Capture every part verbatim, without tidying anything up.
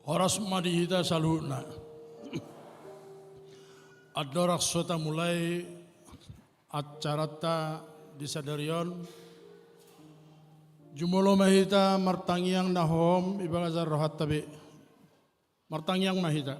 Horas ma di hita saluhutna. Andorang so tamulai acaranta di sadari on, jumolo ma hita martangiang na hohom di bagasan rohanta be. Martangiang ma hita.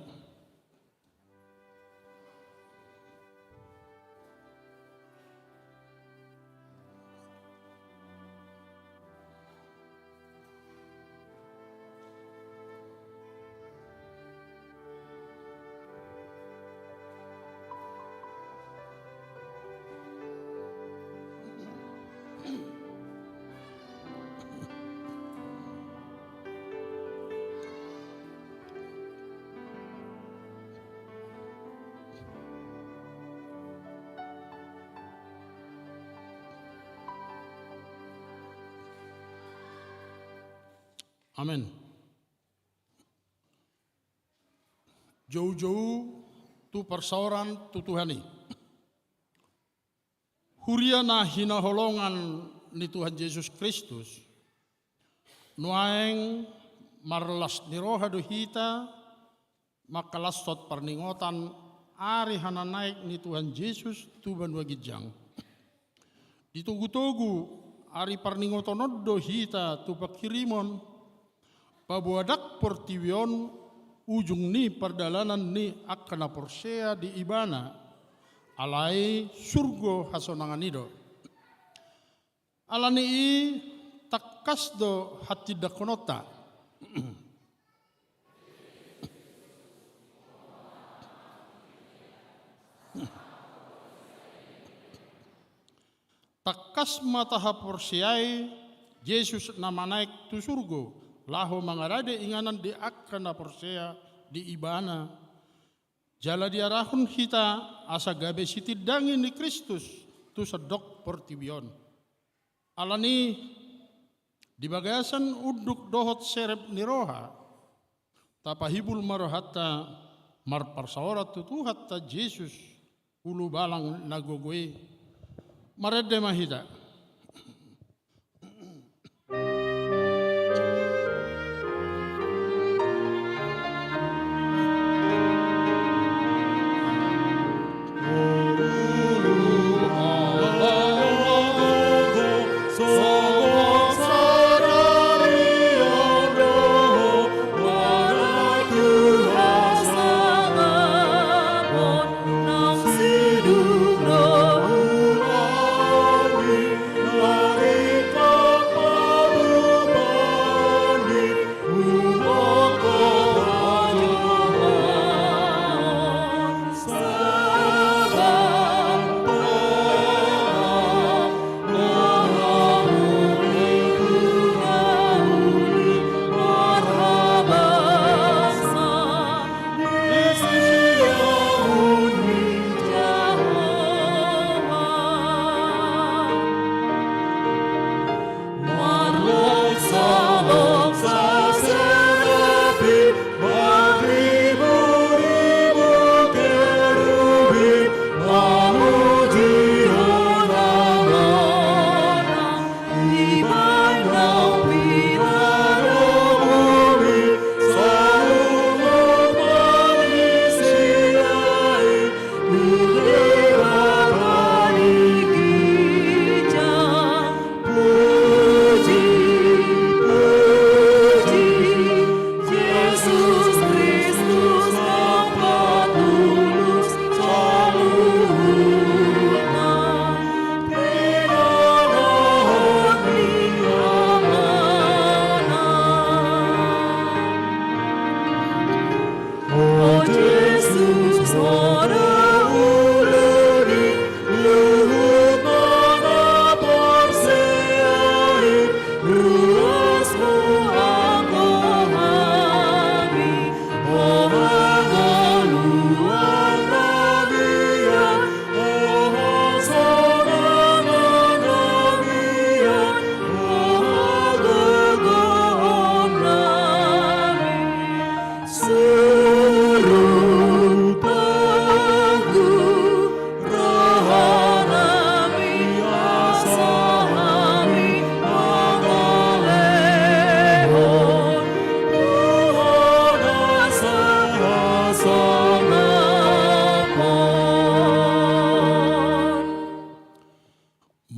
Amen. Joujou tu parsaoran tu Tuhan i. Huria na hinaholongan ni Tuhan Jesus Kristus, nuaeng marlas ni roha do hita mangkalashon parningotan ari hananaek ni Tuhan Jesus tu banua ginjang. Ditogutogu ari parningoton on do hita tu panghirimon paboa ndang portibi on ujung ni pardalanan ni angka na porsea di Ibana, alai surgo hasonangan i do. Ala ni i tangkas do hatindangkononta. Tangkas ma tahaporseai Jesus na manaek tu surgo, laho mangaradei inganan di angka na porsea di Ibana, jala diarahon hita asa gabe sitindangi ni Kristus tu sandok portibi on. Ala ni i, di bagasan unduk dohot serep ni roha, tapahibul ma rohanta marparsaoran tu Tuhanta Jesus, ulubalang na gogo i. Marende ma hita.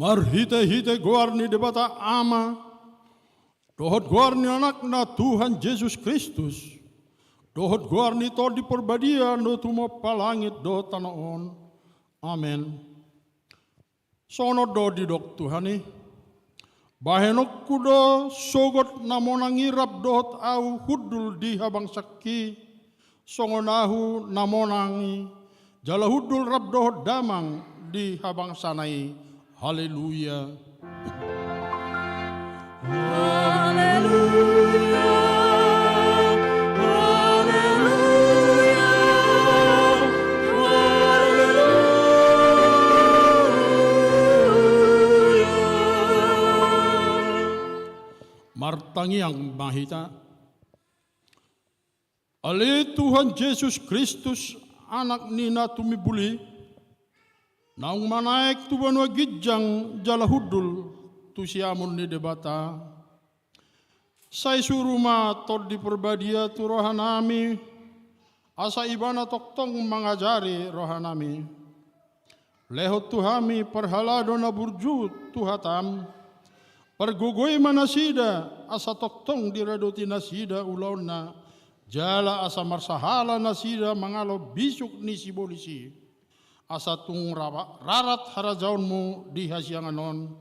Marhitehite goar ni Debata Ama, dohot goar ni Anakna Tuhan Jesus Kristus, dohot goar ni Tondi Porbadia na tumompa langit dohot tano on. Amen. Songon on do didok Tuhan i: Bahenonku do sogot na monang i rap dohot ahu hundul di habangsangki, songon ahu na monang i jala hundul rap dohot damang di habangsana i. Haleluya. Haleluya, haleluya, haleluya. Martangiang ma hita. Ale Tuhan Jesus Kristus, Anak ni na tumimbul i, naung manaek tu banua ginjang jala hundul tu siamun ni Debata, sai suru ma Tondi Porbadia tu rohanami, asa Ibana tongtong mangajari rohanami. Lehon tu hami parhalado na burju tu hataM. Pargogoi ma nasida, asa tongtong diradoti nasida ulaonna, jala asa marsahala nasida mangalo bisuk ni sibolis i, asa tung raba-, rarat harajaonMu di hasiangan on,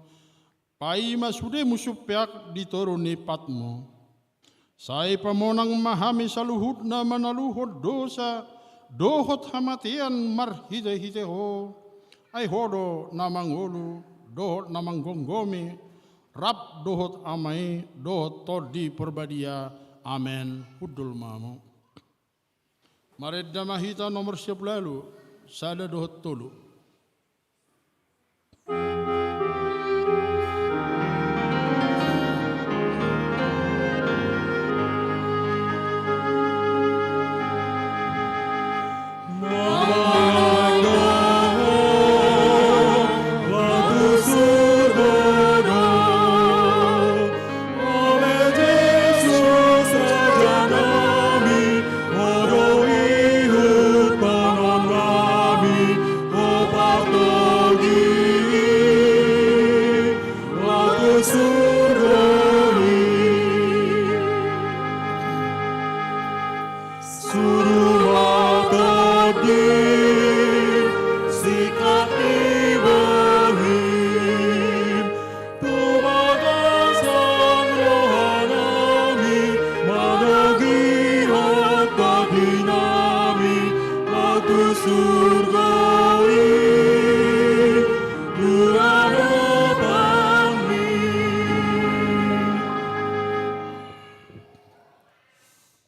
paima sude musumpeak di toru ni patMu. Sai pamonang ma hami saluhutna manaluhon dosa dohot hamatean marhitehite Ho, ai Ho do na mangolu dohot na manggomgomi, rap dohot Ama i dohot Tondi Porbadia. Amen. Hundul ma hamu. Marende ma hita nomor sia pulu ualu, sada dohot tolu. Suru ma Tondi, singkat ni bohim, tu bagasan rohanami, manogihon Tondinami, ro tu surgo i, tu adopanMi.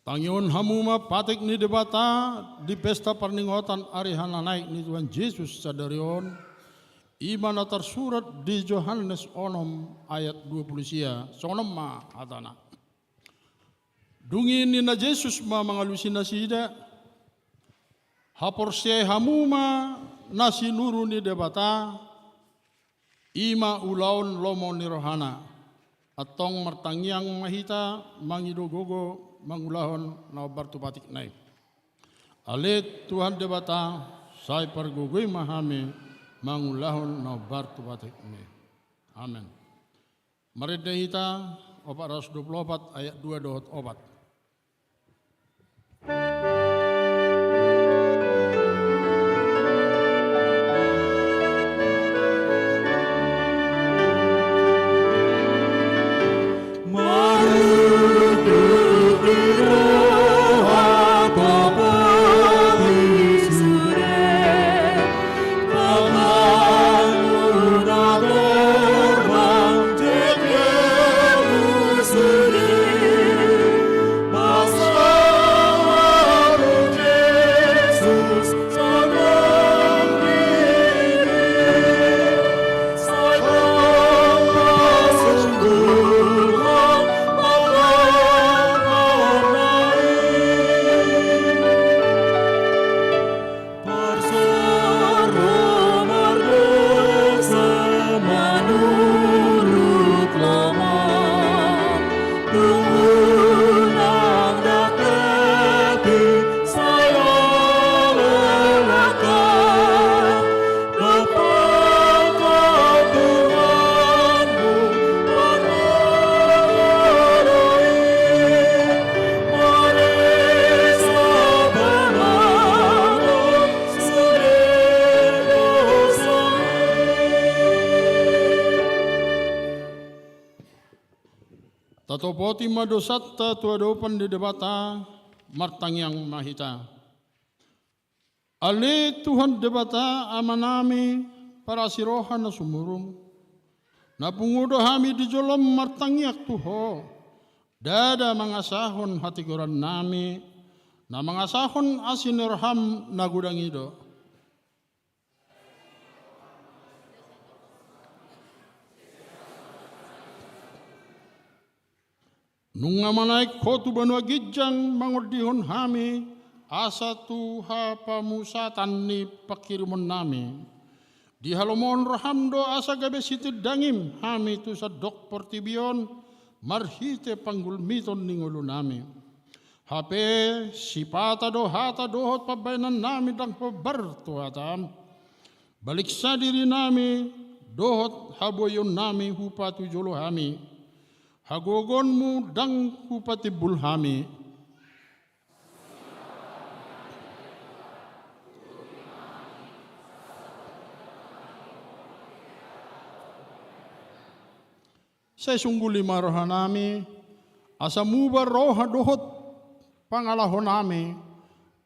Tangihon hamu ma patik ni Debata di pesta parningotan ari hananaek ni Tuhan Jesus sadari on, i ma na tarsurat di Johannes onom ayat dua pulu sia, songon on ma hatana: Dung i ninna Jesus ma mangalusi nasida: Haporseai hamu ma na sinuru ni Debata, i ma ulaon lomo ni rohana. Antong martangiang ma hita mangido gogo mangulahon na hombar tu patikna i. Ale Tuhan Debata, sai pargogoi ma hami mangulahon na hombar tu patikMi. Amen. Marende hita opat ratus dua pulu opat ayat dua dohot opat. Topoti ma dosanta tu adopan ni Debata. Martangiang ma hita. Ale Tuhan Debata Amanami, parasi roha na sumurung, na pungu do hami di jolom martangiang tu Ho, ndada mangasahon hatigorannami, na mangasahon asi ni roham na godang i do. Nunga manaek Ho tu banua ginjang mangondihon hami, asa tu hapamusatan ni panghirimonnami. Di halomohon roham do asa gabe sitindangim hami tu sandok portibi on, marhite panggulmiton ni ngolunami. Hape sipata do hata dohot pambahenannami ndang hombar tu hatam. Baliksa dirinami dohot habuaionnami hupatujolo hami. Hagogoonmu ndang hupatimbul hami. Sai sungguli ma rohanami, asa muba roha dohot pangalahonami,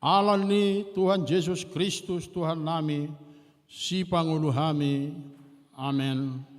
ala ni Tuhan Jesus Kristus Tuhannami, Sipangolu hami. Amen.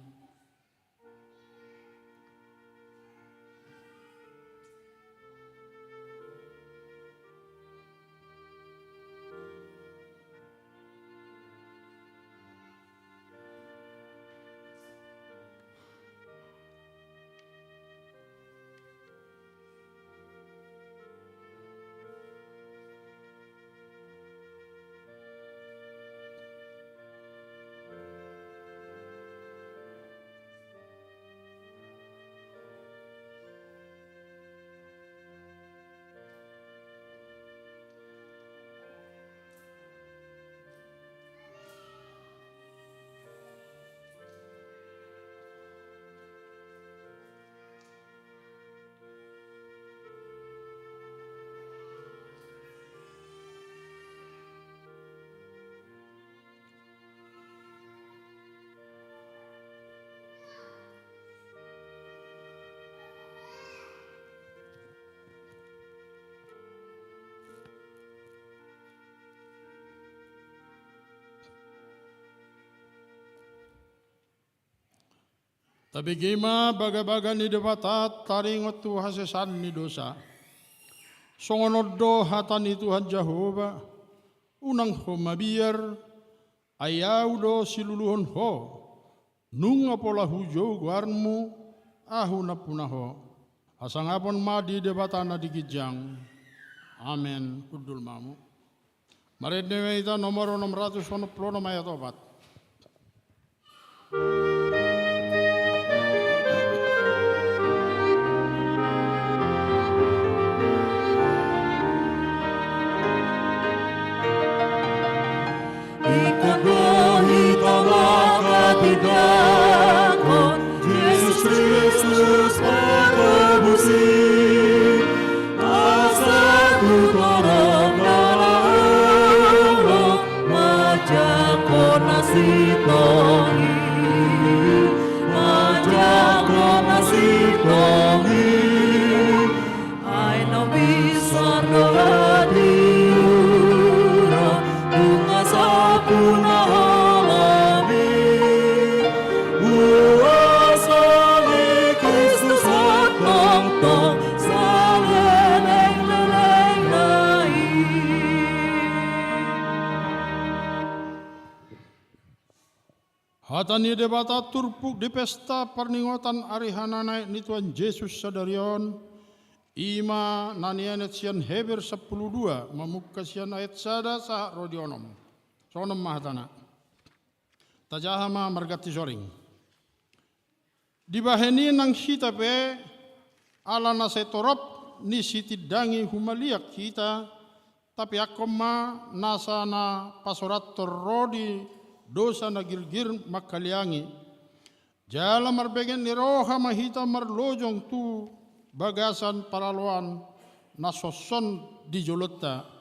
Tabege ma bagabaga ni Debata taringot tu hasesaan ni dosa. Songon on do hata ni Tuhan Jahowa: Unang ho mabiar, ai Ahu do siluluhon ho. Nunga pola hujou goarmu, Ahu nampuna ho. Hasangapon ma di Debata na di ginjang. Amen. Hundul ma hamu. Marende ma hita nomor onom ratus onom pulu onom ayat opat. Ingkon do hita manghatindanghon Jesus Kristus Pangobus i, asa tu torop na laho manjangkon na sintong i, manjangkon na sintong i. Ai naung bisar do hatiuron, nunga sampurna halami. Huaso ni Kristus tongtong saleleng lelengna i. Hata ni Debata turpuk di pesta parningotan ari hananaek ni Tuhan Jesus sadari on, i ma na nienet sian Heber sampulu dua, mamungka sian ayat sada sahat ro di onom. Songon on ma hatana. Tajaha ma marganti soring. Dibahen i nang hita pe, ala na sai torop ni sitindangi humaliang hita, tapeakkon ma nasa na pasorathon ro di dosa na girgir manghaliangi. Jala marbege ni roha ma hita marlojong tu bagasan paraloan na sonson di jolonta.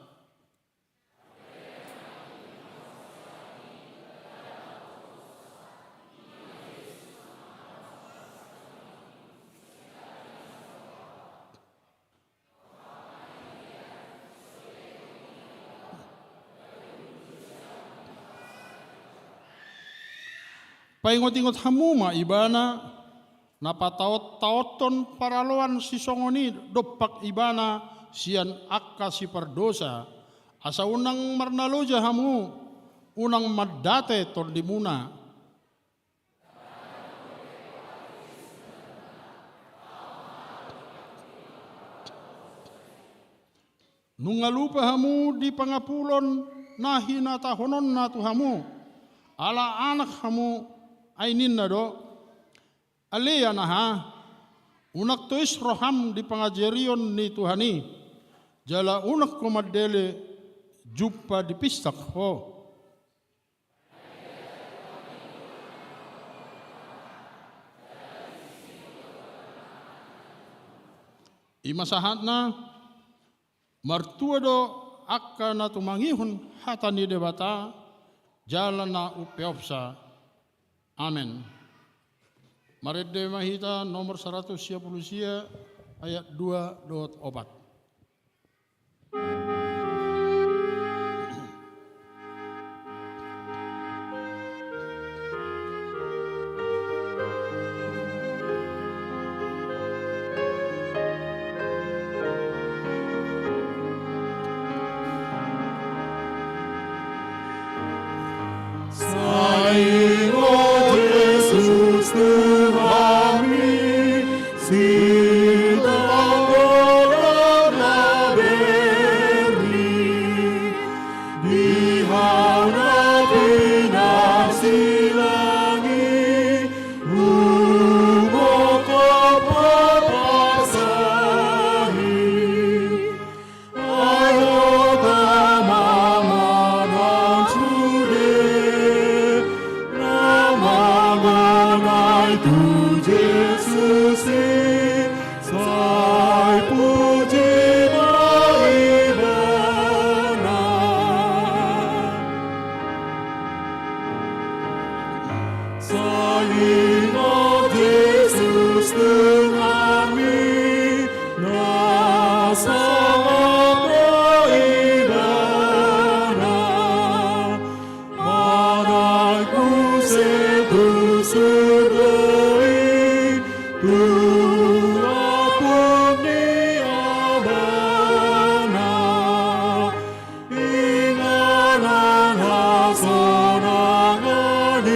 Paingot-ingot hamu ma ibana, na pataon-taonhon paraloan sisongon i dompak ibana sian angka sipardosa, asa unang marnaloja hamu, unang mandate tondimuna. Nunga lupa hamu di pangapulon na hinatahononna tu hamu, ala anak hamu, ai ninna do: Ale anaha, unang tois roham di pangajarion ni Tuhan i, jala unang ho mandele jumpa dipinsang ho. I ma sahatna. Martua do angka na tumangihon hata ni Debata jala na umpeopsa. Amen. Marende ma hita nomor saratus sia pulu sia, ayat dua dohot opat. Sai ingot Jesus Tuhanmi, sitangkola na berni, di hau na pinarsilang i, huboto papasahi. Ai hot ma manang sude na mangonai tu Jesus i, sai puji ma ibana. Sai ingot Jesus Tuhanmi, na sangap ma ibana. Manang muse tu surgo i, tu ampun ni Amana. Inganan hasonangan i,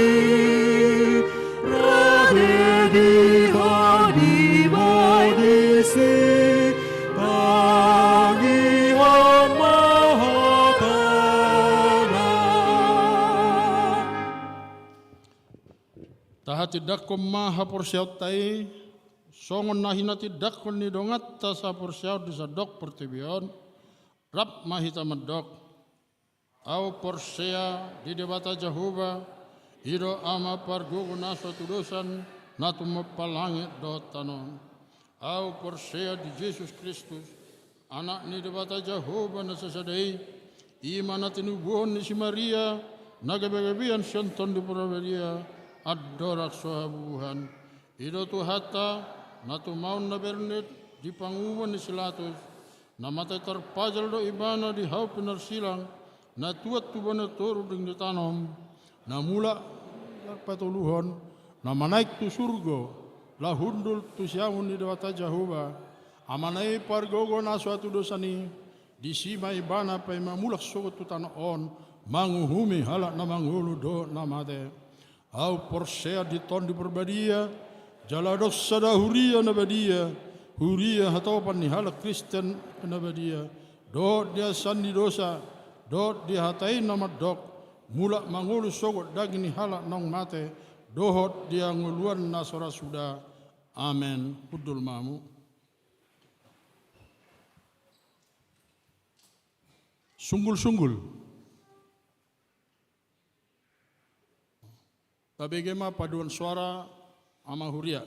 rade di paradiso i, tangihon ma hatana. Tahatindangkon ma haporseaonta i, songon na hinatindangkon ni donganta saporseaon di sandok portibi on. Rap ma hita mandok: Ahu porsea di Debata Jahowa, i do Ama pargogo na so hatudosan, na tumompa langit dohot tano on. Ahu porsea di Jesus Kristus, Anak ni Debata Jahowa na sasada i, i ma na tinubuhon ni si Maria, na gabegabean sian Tondi Porbadia, andorang so habubuhan. I do Tuhanta, na tumaon na bernit di panguhuman ni si Latus, na mate tarpajal do ibana di hau pinarsilang, na tuat tu banua toru denggan tano on, na mulak marpatoluhon, na manaek tu surgo, laho hundul tu siamun ni Debata Jahowa, Amana i pargogo na so hatudosan i, disi ma ibana paima mulak sogot tu tano on, manguhumi halak na mangolu dohot na mate. Ahu porsea di Tondi Porbadia, jala adong sada huria na badia, huria hatopan ni halak Kristen na badia, dohot di hasesaan ni dosa, dohot di hata i na mandok, mulak mangolu sogot daging ni halak naung mate, dohot di hangoluan na so ra suda. Amen. Hundul ma hamu. Sunggul-sunggul. Tabege ma paduan suara, amang huria.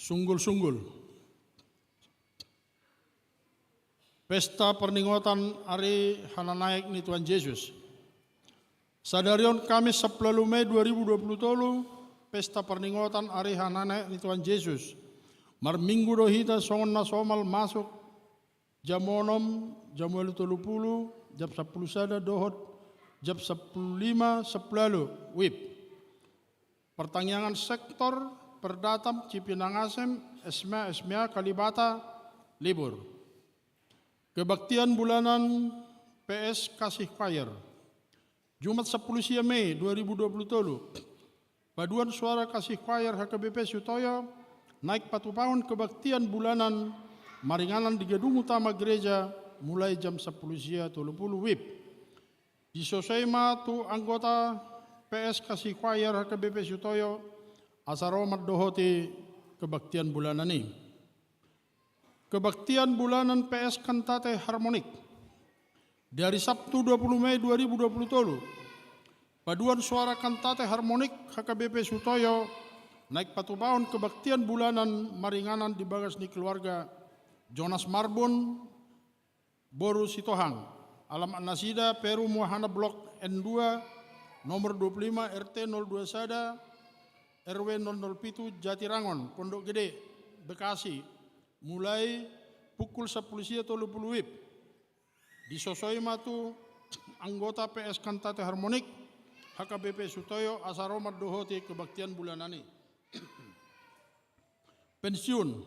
Sunggul-sunggul. Pesta parningotan ari hananaek ni Tuhan Jesus. Sadari on Kamis sampulu ualu Mei dua ribu dua pulu tolu, pesta parningotan ari hananaek ni Tuhan Jesus. Marminggu do hita songon na somal masuk jam onom, jam ualu tolu pulu, jam sampulu sada dohot jam sampulu lima sampulu ualu WIB. Partangiangan sektor, Perdatam, Cipinang Asem, Esmea, Esmea, Kalibata, libur. Kebaktian bulanan PS Kasih Choir. Jumat sampulu sia Mei dua ribu dua pulu tolu. Paduan suara Kasih Choir HKBP Sutoyo naek patupahon kebaktian bulanan maringanan di gedung utama gereja mulai jam sampulu sia tolu pulu WIB. Disosoi ma tu anggota PS Kasih Choir HKBP Sutoyo asa ro mandohoti kebaktian bulanan i. Kebaktian bulanan PS Kantate Harmonik. Di ari Sabtu dua pulu Mei dua ribu dua pulu tolu, paduan suara Kantate Harmonik HKBP Sutoyo naek patupahon kebaktian bulanan maringanan di bagas ni keluarga Jonas Marbun, boru Sitohang. Alamat nasida Peru Muahana Blok N dua, nomor dua pulu lima, RT nol dua sada, RW nol nol pitu, Jatirangon, Pondok Gede, Bekasi. Mulai pukul sampulu sia tolu pulu WIB. Disosoi ma tu anggota PS Kantate Harmonik HKBP Sutoyo asa ro mandohoti kebaktian bulanan i. Pensiun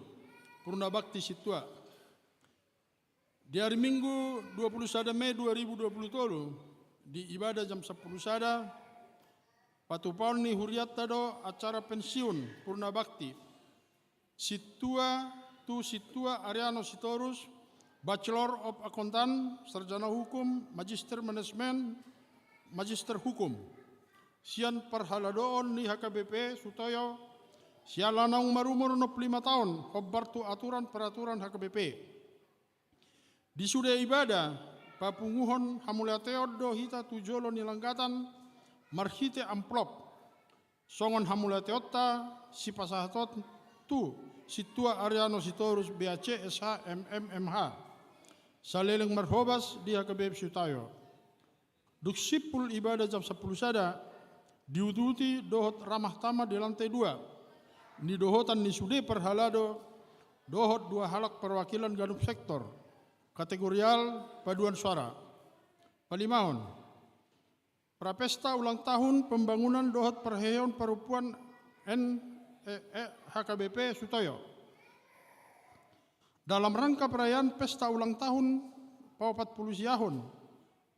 Purna Bakti Sintua. Di ari Minggu dua pulu sada Mei dua ribu dua pulu tolu, di ibadah jam sampulu sada, patupahon ni hurianta do acara pensiun Purna Bakti Sintua tu Sintua Ariano Sitorus, Bachelor of Accountant, Sarjana Hukum, Magister Manajemen, Magister Hukum. Sian parhaladoon ni HKBP Sutoyo, siala naung marumur onom pulu lima taon, hombar tu aturan peraturan HKBP. Di sude ibadah, papunguhon hamuliateon do hita tu jolo ni langgatan marhite amplop. Songon hamuliateonta sipasahaton tu Sintua Ariano Sitorus BAC SH MM MH. Saleleng marhobas di HKBP Sutoyo. Dung simpul ibadah jam sampulu sada, diuduti dohot ramah tamah di lantai dua. Nidohotan ni sude parhalado, dohot dua halak perwakilan ganup sektor, kategorial, paduan suara. Palimahon, prapesta ulang tahun pembangunan dohot parheheon parompuan N E E HKBP Sutoyo. Dalam rangka perayaan pesta ulang tahun paopat pulu siahon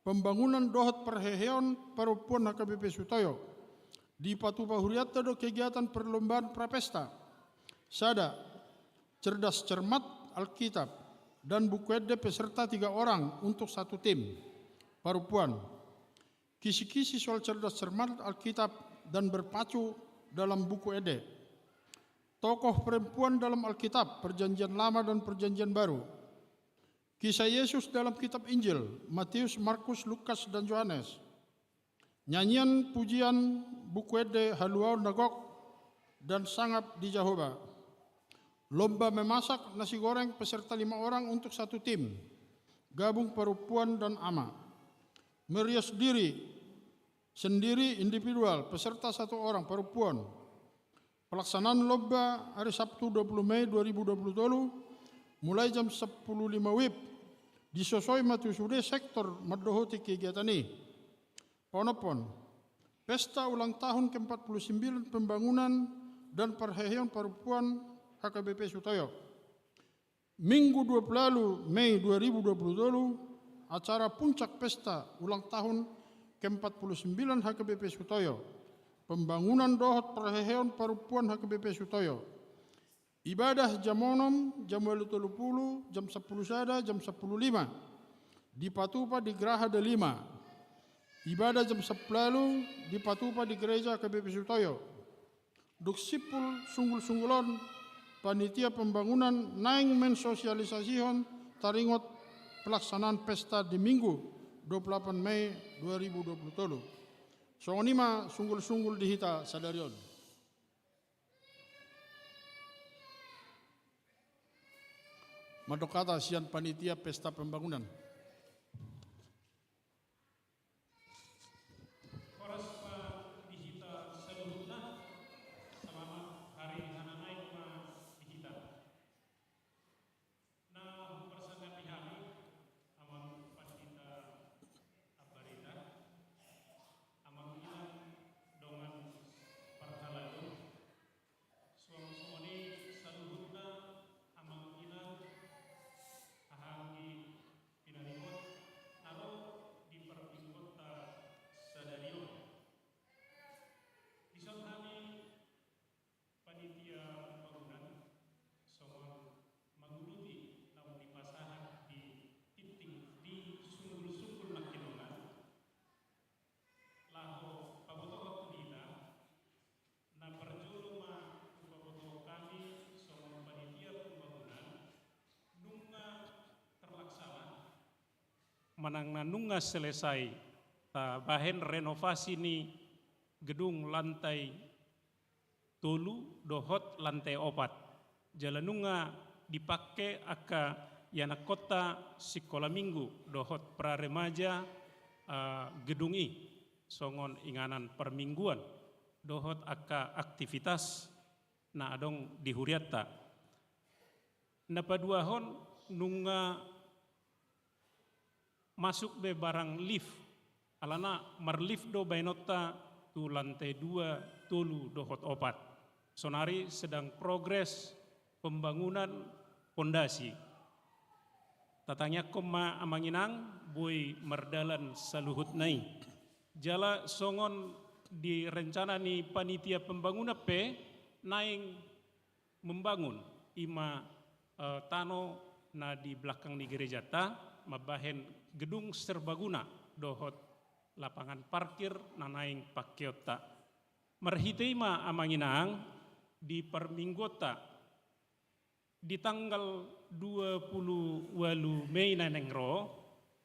pembangunan dohot parheheon parompuan HKBP Sutoyo, dipatupa hurianta do kegiatan perlombaan prapesta. Sada, cerdas cermat Alkitab dan buku ende peserta tiga orang untuk satu tim. Parompuan. Kisi-kisi soal cerdas cermat Alkitab dan berpacu dalam buku ende. Tokoh perempuan dalam Alkitab, Perjanjian Lama dan Perjanjian Baru. Kisah Yesus dalam kitab Injil, Matius, Markus, Lukas, dan Yohanes. Nyanyian pujian, buku ende, haluaon na gok dan sangap di Jahowa. Lomba memasak nasi goreng peserta lima orang untuk satu tim. Gabung perempuan dan ama. Merias diri sendiri individual, peserta satu orang, perempuan. Pelaksanaan lomba hari Sabtu dua puluh Mei dua ribu dua puluh tolu, mulai jam sampulu lima WIB, disosoi ma tu sude sektor mandohoti kegiatan i. Paonomhon, pesta ulang tahun keempat puluh sembilan pembangunan dan parheheon parompuan HKBP Sutoyo. Minggu dua puluh ualu Mei dua ribu dua puluh tolu, acara puncak pesta ulang tahun keempat puluh sembilan HKBP Sutoyo, pembangunan dohot parheheon parompuan HKBP Sutoyo. Ibadah jam onom, jam ualu tolu pulu, jam sampulu sada, jam sampulu lima. Dipatupa di Graha Delima. Ibadah jam sampulu ualu dipatupa di gereja HKBP Sutoyo. Dung simpul sunggul-sunggul on, panitia pembangunan naeng mensosialisasihon taringot pelaksanaan pesta di Minggu dua puluh delapan Mei dua ribu dua puluh tolu. Songon i ma sunggul-sunggul di hita sadari on. Mandok hata sian panitia pesta pembangunan. Horas ma di hita saluhutna, selamat hari anak naik ma di hita. Na huparsangapi hami, amang pandita Ambarita, amang inang dongan parhalado, suang songon i saluhutna amang inang, haha anggi pinaringot na ro di parmingguonta sadari on. Dison hami panitia pembangunan songon manguduti naung dipasahat di tingting di sunggul-sunggul nangkiningan, laho pabotohon tu hita. Na parjolo ma hupabotohon hami songon panitia pembangunan, nunga terlaksana manang na nunga selesai tabahen renovasi ni gedung lantai tolu dohot lantai opat. Jala nunga dipake angka ianakhonta sikola minggu dohot pra remaja, eh, gedung i songon inganan parmingguan dohot angka aktivitas na adong di hurianta. Na paduahon, nunga masuk be barang lift, alana marlift do baenonta tu lantai dua, tolu dohot opat. Sonari sedang progres pembangunan pondasi. Tatangiangkon ma amang inang boi mardalan saluhutna i. Jala songon di rencana ni panitia pembangunan pe naeng membangun, i ma, eh, tano na di belakang ni gerejanta, mambahen gedung serbaguna dohot lapangan parkir na naeng pakeonta. Marhite i ma amang inang di parmingguonta di tanggal dua pulu ualu Mei na naeng ro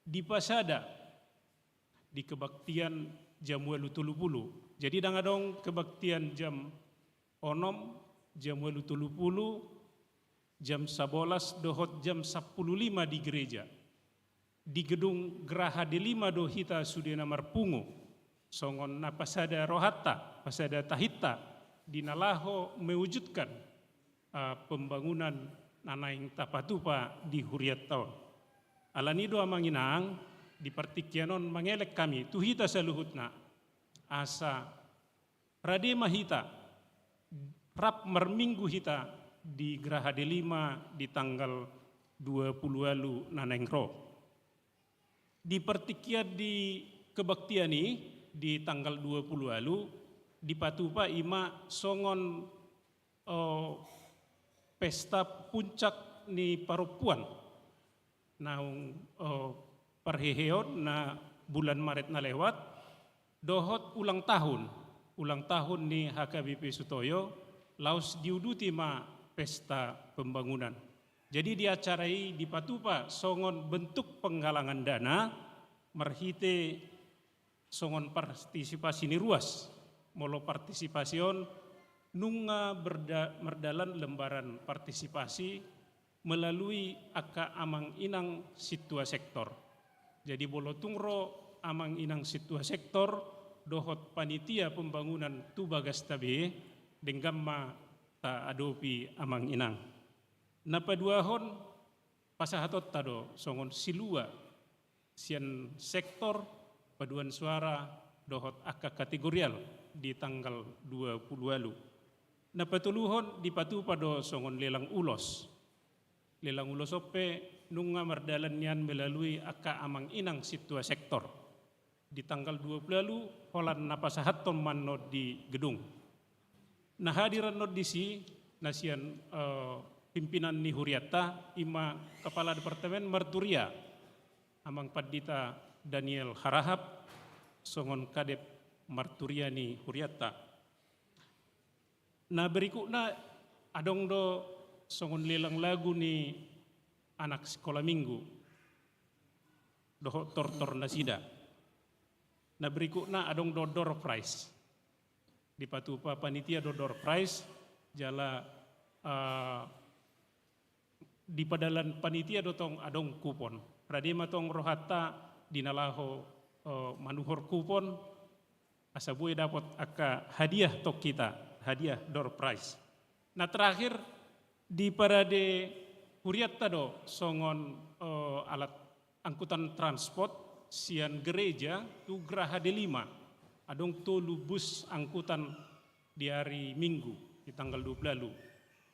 dipasada di kebaktian jam ualu tolu pulu. Jadi ndang adong kebaktian jam onom, jam ualu tolu pulu, jam sabolas dohot jam sampulu lima di gereja. Di gedung Graha D lima do hita sudena marpungu, songon na pasada rohanta, pasada tahinta, di na laho mewujudkan, ah, pembangunan na naeng tapatupa di hurianta on. Alani do amang inang, di partingkian on mangelek hami tu hita saluhutna, asa rade ma hita, rap marminggu hita di Graha D lima di tanggal dua pulu ualu na naeng ro. Di partingkian di kebaktian i di tanggal dua pulu ualu dipatupa i ma songon, eh, pesta puncak ni parompuan naung, eh, parheheon na bulan Maret na lewat, dohot ulang tahun, ulang tahun ni H K B P Sutoyo, laos diuduti ma pesta pembangunan. Jadi di acara i dipatupa songon bentuk penggalangan dana marhite songon partisipasi ni ruas. Molo partisipasi on nunga berda-, mardalan lembaran partisipasi melalui angka amang inang sintua sektor. Jadi molo tung ro amang inang sintua sektor dohot panitia pembangunan tu bagasta be, denggan ma taadopi amang inang. Na paduahon, pasahatonta do songon silua sian sektor paduan suara dohot angka kategorial di tanggal dua pulu ualu. Na patoluhon dipatupa do songon lelang ulos. Lelang ulos on pe nunga mardalan nian melalui angka amang inang sintua sektor. Di tanggal dua pulu ualu holan na pasahathon ma annon di gedung. Na hadir annon disi na sian, eh, pimpinan ni hurianta i ma Kepala Departemen Marturia, Amang Pandita Daniel Harahap, songon Kadep Marturia ni hurianta. Na berikutna adong do songon lelang lagu ni anak sikola minggu dohot tortor nasida. Na berikutna adong do door prize. Dipatupa panitia do door prize, jala, eh, di padalan panitia do tong adong kupon. Rade ma tong rohanta di na laho, eh, manuhor kupon, asa boi dapot angka hadiah tong hita, hadiah door prize. Na terakhir, di parade hurianta do songon, eh, alat angkutan transport sian gereja tu Graha Delima. Adong tolu bus angkutan di ari Minggu, di tanggal dua puluh lalu.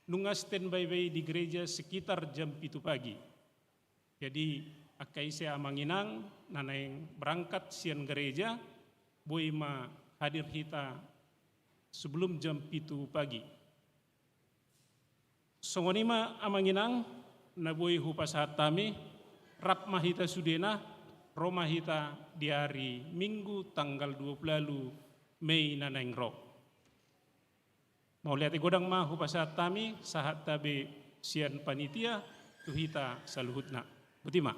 Nunga standby be i di gereja sekitar jam pitu pagi. Jadi, angka ise amang inang na naeng berangkat sian gereja, boi ma hadir hita sebelum jam pitu pagi. Songon i ma amang inang, na boi hupasahat hami, rap ma hita sudena, ro ma hita di ari Minggu tanggal dua puluh lalu Mei na naeng ro. Mauliate godang ma hupasahat hami, sahat tabe sian panitia, tu hita saluhutna. Boti ma.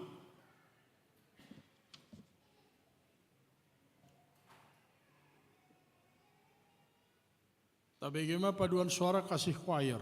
Tabege ma paduan suara Kasih Choir.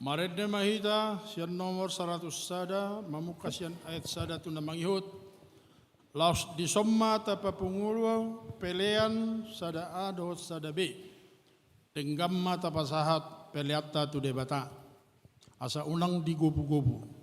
Marende ma hita sian nomor saratus sada, mamungka sian ayat sada tu na mangihut. Laos dison ma tapapungu pelean sada A dohot sada B. Denggan ma tapasahat peleanta tu Debata, asa unang digobugobu.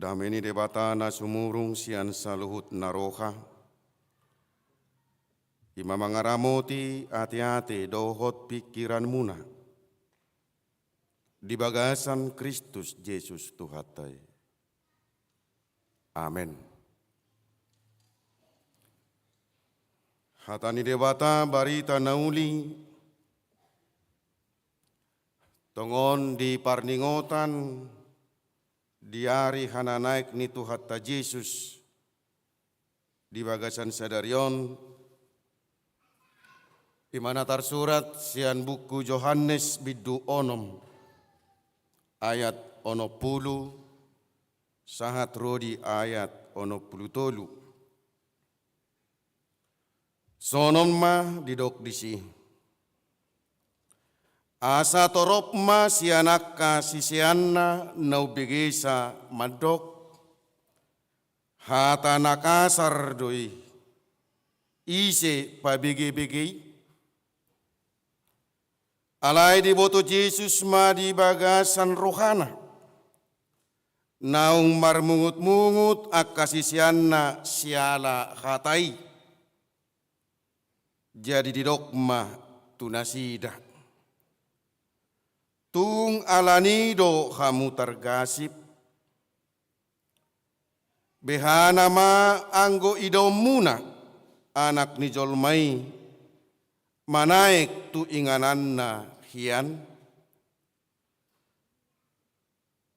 Dame ni Debata na sumurung sian saluhut na roha, i ma mangaramoti ateate dohot pingkiranmuna. di bagasan Kristus Jesus Tuhanta i. Amen. Hata ni Debata barita na uli, tongon di parningotan di ari hananaek ni Tuhanta Jesus, di bagasan sadari on, i ma na tarsurat sian buku Johannes bindu onom ayat onom pulu sahat ro di ayat onom pulu tolu. Songon on ma didok disi. Asa torop ma sian angka siseanna na umbegesa mandok, hata na kasar do i, ise pabegebege i? Alai diboto Jesus ma di bagasan rohana, naung marmungutmungut angka siseanna siala hata i. Jadi didok ma tu nasida, tung ala ni do hamu targasip? Behana ma anggo idaonmuna Anak ni jolma i manaek tu ingananna hian?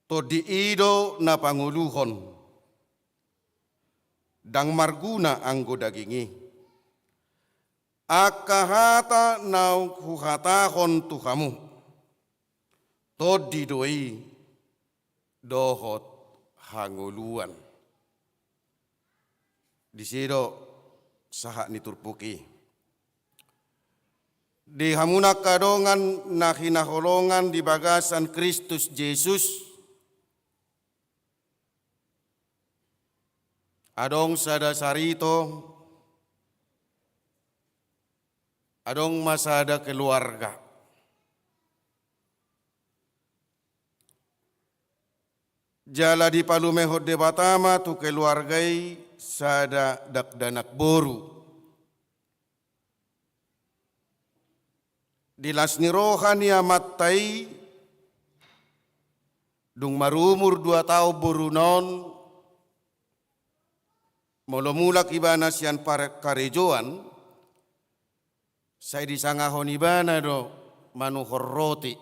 Tondi i do na pangoluhon, ndang marguna anggo daging i. Angka hata naung huhatahon tu hamu, tondi do i dohot hangoluan. Disi do sahat ni turpuk i. Di hamu na angka dongan na hinaholongan di bagasan Kristus Jesus, adong sada sarito, adong ma sada keluarga. Jala dipalumehon Debata ma tu keluarga i sada dakdanak boru. Di las ni roha ni amanta i, dung marumur dua taon boruna on, molo mulak ibana sian par-, karejoan, sai disangahon ibana do manuhor roti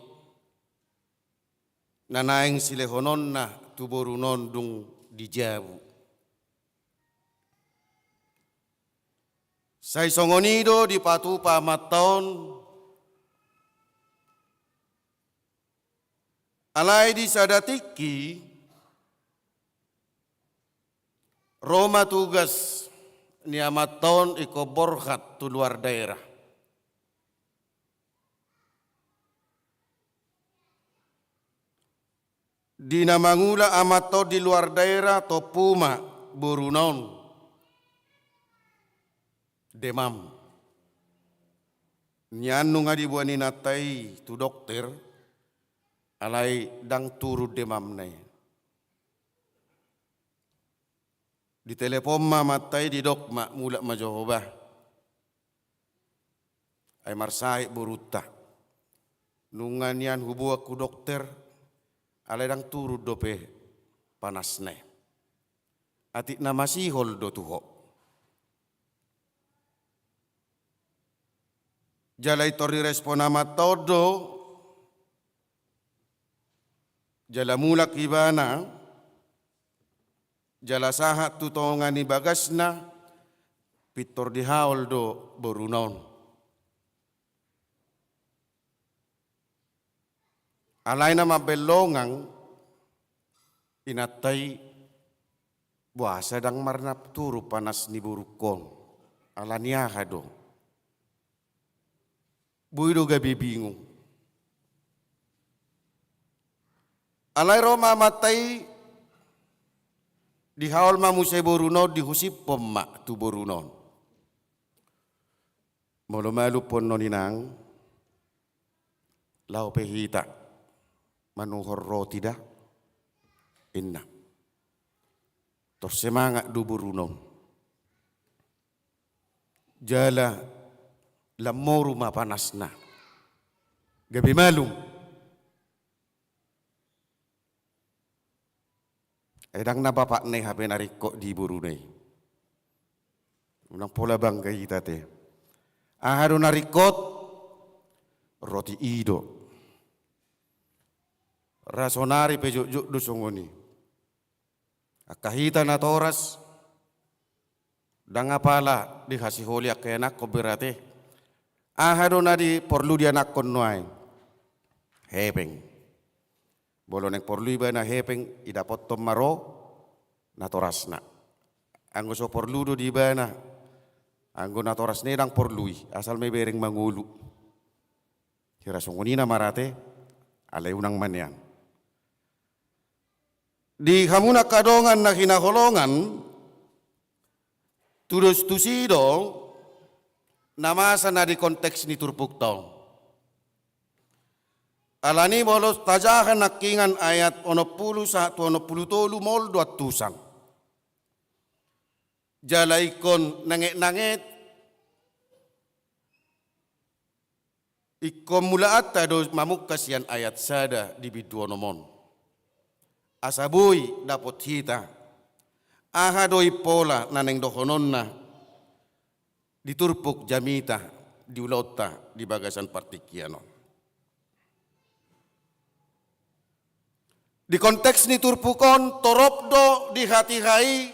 na naeng silehononna tu boruna on dung di jabu. Sai songon i do dipatupa amanta on, alai di sada tingki ro ma tugas ni amanta on ingkon borhat tu luar daerah. Di na mangula amanta on di luar daerah, tompu ma boruna on demam. Nian nunga diboan inanta i tu dokter, alai ndang turun demamna i. Ditelepon ma amanta i, didok ma, mulak ma jo ho bah. Ai marsahit borunta. Nunga nian huboan hu dokter, alai ndang turun dope panasna i. Atik na masihol do tu ho. Jala intor direspon amanta on do, jala mulak ibana, jala sahat tu tonga ni bagasna, pintor dihaol do boruna on. Alai na mambaen longang inanta i, boasa ndang marnap turun panas ni borungkon, ala ni aha do? Boi do gabe bingung. Alai ro ma amanta i, dihaol ma muse boruna on, dihusipon ma tu boruna on. Molo malum pe on, inang, laho pe hita manuhor roti da, inna. Tor semangat do boruna on. Jala lam moru ma panasna. Gabe malum. Ndang na bapakna i hape na ringkot di boruna i. Unang pola bangga hita te. Aha do na ringkot? Roti i do. Ra sonari pe jotjot do songon i. Angka hita natoras, ndang apala dihasiholi angka ianakhon be ra te. Aha do na di porlu di anakhon nuaeng? Hepeng. Molo naeng porlu ibana hepeng, idapothon ma ro natorasna. Anggo so porlu do di ibana, anggo natorasna i ndang porlu i, asal ma ibereng mangolu. Hira songon i nama ra te, alai unang ma nian. Di hamu angka dongan na hinaholongan, tudos tusi do na masa na di konteks ni turpukta on. Alani molo tajaha nangkingan ayat onom pulu sahat tu onom pulu tolu, mol do antusan. Jala ingkon nanget-nanget, ingkon mulaanta do mamungka sian ayat sada di bindu onom on. Asa boi dapot hita aha do impola na naeng dohononna di turpuk jamita di ulaonta di bagasan partingkian on. Di konteks ni turpuk on, torop do di hatiha i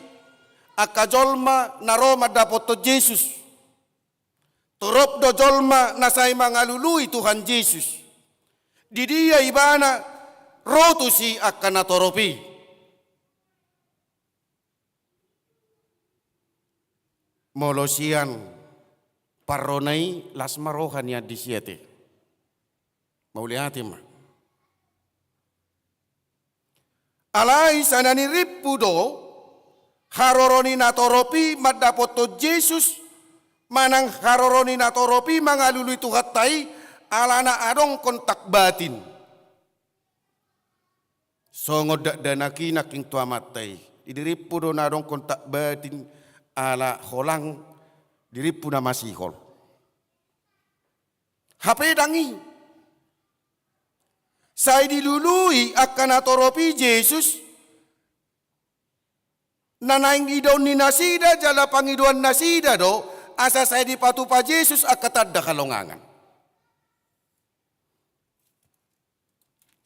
angka jolma na ro mandapothon Jesus. Torop do jolma na sai mangalului Tuhan Jesus. Di dia ibana ro tusi angka na torop i? Molo sian parrona i, las ma roha nian di sia te. Mauliate ma. Alai sai na nirimpu do haroro ni na torop i mandapothon Jesus, manang haroro ni na torop i mangalului Tuhanta i, alana adong kontak batin. Songon dakdanak i nangkin tu amanta i, dirimpu do na adong kontak batin, ala holang dirimpu na masihol. Hape ndang i. Sai dilului angka na torop i Jesus, na naeng idaon ni nasida jala pangidoan nasida do, asa sai dipatupa Jesus angka tanda halongangan.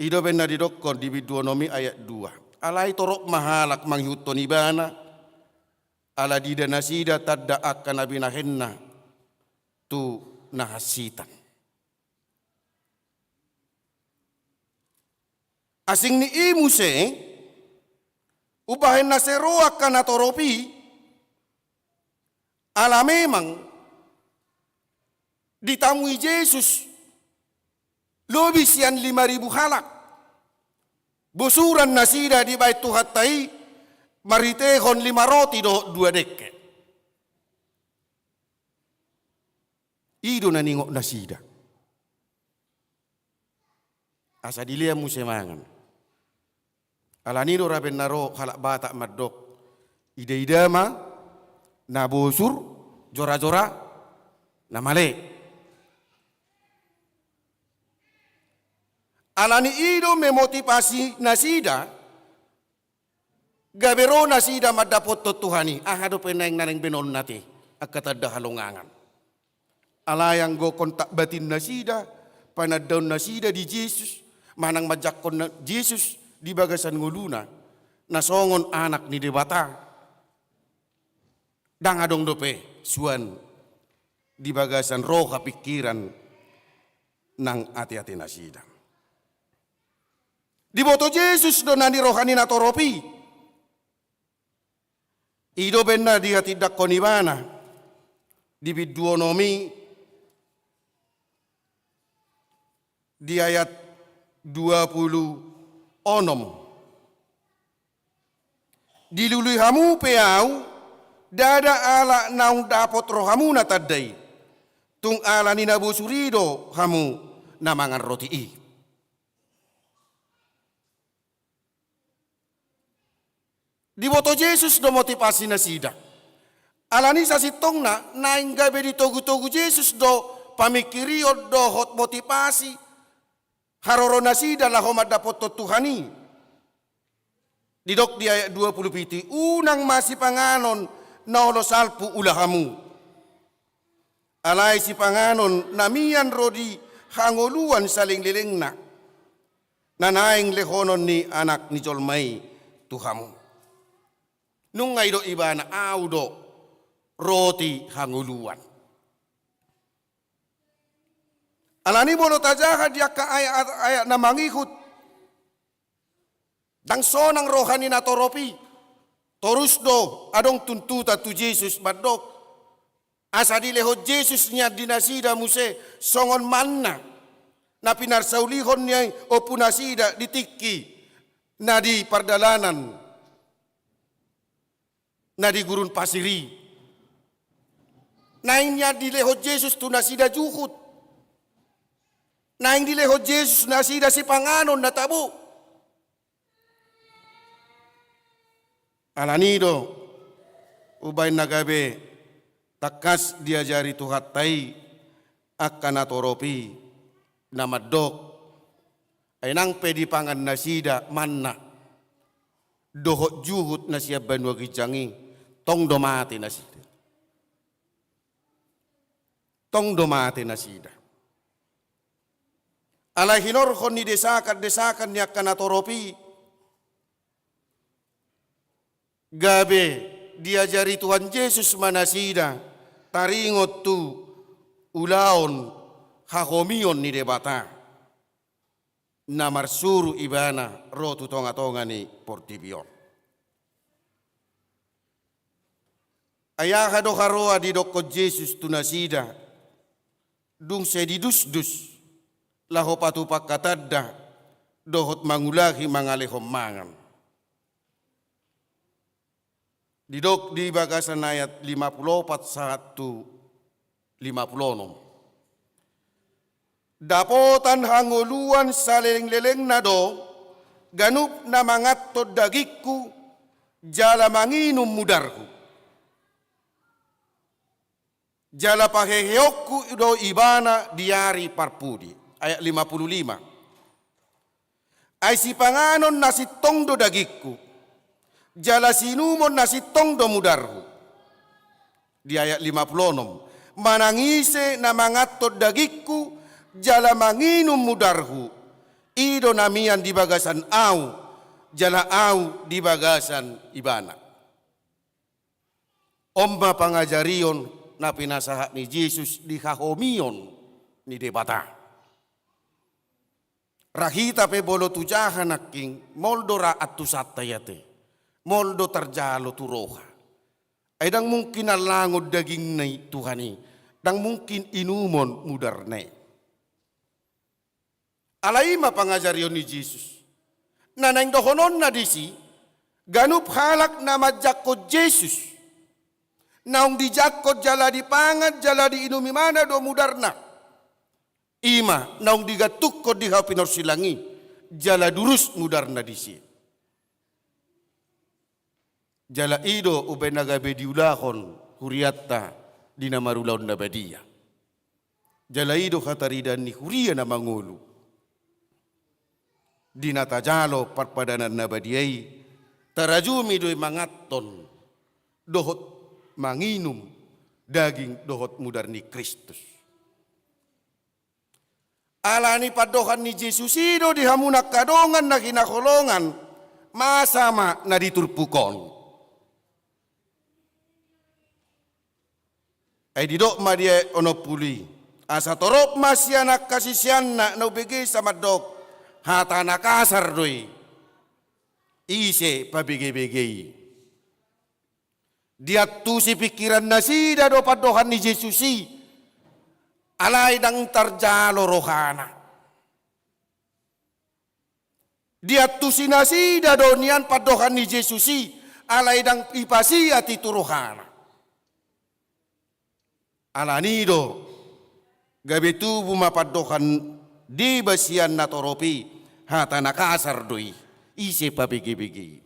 I do umbahen na didokkon di bindu onom i ayat dua. Alai torop ma halak mangihuthon ibana, ala diida nasida tanda angka na binahenna tu na hansitan. Asing ni i muse, umbahen na sai ro angka na torop i, ala memang ditamui Jesus lobi sian lima ribu halak. Bosuran nasida dibahen Tuhanta i marhitehon lima roti dohot dua dengke. I do na ningot nasida. Asa dilean muse mangan. Alani do ra umbahen na ro halak Batak mandok, idaida ma na bosur, jorajora na male. Alani i do memotivasi nasida, gabe ro nasida mandapothon Tuhan i, aha dope naeng na naeng baenonna te, angka tanda halongangan. Alai anggo kontak batin nasida, panandaon nasida di Jesus, manang manjangkon na-, Jesus di bagasan ngoluna, na songon Anak ni Debata, ndang adong dope suan di bagasan roha pingkiran nang ateate nasida. Diboto Jesus do na niroha ni na torop i. I do umbahen na dihatindanghon ibana di bindu onom i, di ayat dua pulu onom. Dilului hamu pe ahu, ndada ala naung dapot rohamuna tanda i, tung ala ni na bosur i do hamu na mangan roti i. Diboto Jesus do motivasi nasida. Alani sasintongna naeng gabe ditogutogu Jesus do pamingkirion dohot motivasi haroro nasida laho mandapothon Tuhan i. Didok di ayat dua pulu pitu, unang ma sipanganon na olo salpu ula hamu. Alai sipanganon na mian ro di hangoluan salelenglelengna, na naeng lehonon ni Anak ni jolma i tu hamu. Nunga didok ibana, au do roti hangoluan. Alani molo tajaha di angka ayat, ayat na mangihut, ndang sonang roha ni natorop i. Torus do adong tuntutan tu Jesus mandok, asa dilehon Jesus nian di nasida muse songon manna na pinarsaulihon ni ompunasida di tingki na di pardalanan na di gurun pasir i. Naeng nian dilehon Jesus tu nasida juhut. Naeng dilehon Jesus nasida sipanganon na tabo. Alani do umbaen na gabe tangkas diajari Tuhanta i angka natorop i na mandok, ai nang pe dipangan nasida manna dohot juhut na sian banua ginjang i, tong do mate nasida. Tong do mate nasida. Alai hinorhon ni desakan-desakan ni angka natorop i, gabe diajari Tuhan Jesus ma nasida taringot tu ulaon hahomion ni Debata na marsuru ibana ro tu tonga-tonga ni portibi on. Ai aha do haroa didokkon Jesus tu nasida, dung sai didusdus laho patupa angka tanda dohot mangulahi mangalehon mangan? Didok di bagasan ayat lima pulu opat sahat tu lima pulu onom. Dapotan hangoluan salelenglelengna do ganup na manganhon dagingku jala manginum mudarhu. Jala paheheonku do ibana di ari parpudi. Ayat lima pulu lima. Ai sipanganon na sintong do dagingku, jala siinumon na sintong do mudarhu. Di ayat lima pulu onom, manang ise na manganhon dagingku jala manginum mudarhu, i do na mian di bagasan ahu, jala ahu di bagasan ibana. On ma pangajarion na pinasahat ni Jesus di hahomion ni Debata. Ra hita pe molo tu jaha nangkin, maol do ra antusanta i ate, maol do tarjalo tu roha. Ai ndang mungkin allangon dagingna i Tuhan i, ndang mungkin inumon mudarna i. Alai i ma pangajarion ni Jesus. Na naeng dohononna disi, ganup halak na manjangkon Jesus, naung dijangkon jala dipangan jala diinum ibana do mudarna. I ma naung digantungkon di hau pinorsilang i, jala durus mudarna disi. Jala i do umbaen na gabe diulahon hurianta di na marulaon na badia. Jala i do hataridaan ni huria na mangolu. Di na tajalo parpadanan na badia i, tarajumi do i manganhon dohot manginum daging dohot mudar ni Kristus. Alani pandohan ni Jesus i do di hamu na angka dongan na hinaholongan, masa ma na di turpuk on. Ai didok ma di ayat onom pulu i, asa torop ma sian angka siseanna na umbegesa mandok, hata na kasar do i, ise pabegebege i. Diantusi pingkiran nasida do pandohan ni Jesus i, alai ndang tarjalo rohana. Diantusi nasida do nian pandohan ni Jesus i, alai ndang ipasiat i tu rohana. Alani do gabe tubu ma pandohan deba sian natorop i, hata na kasar do i, ise pabegebege i.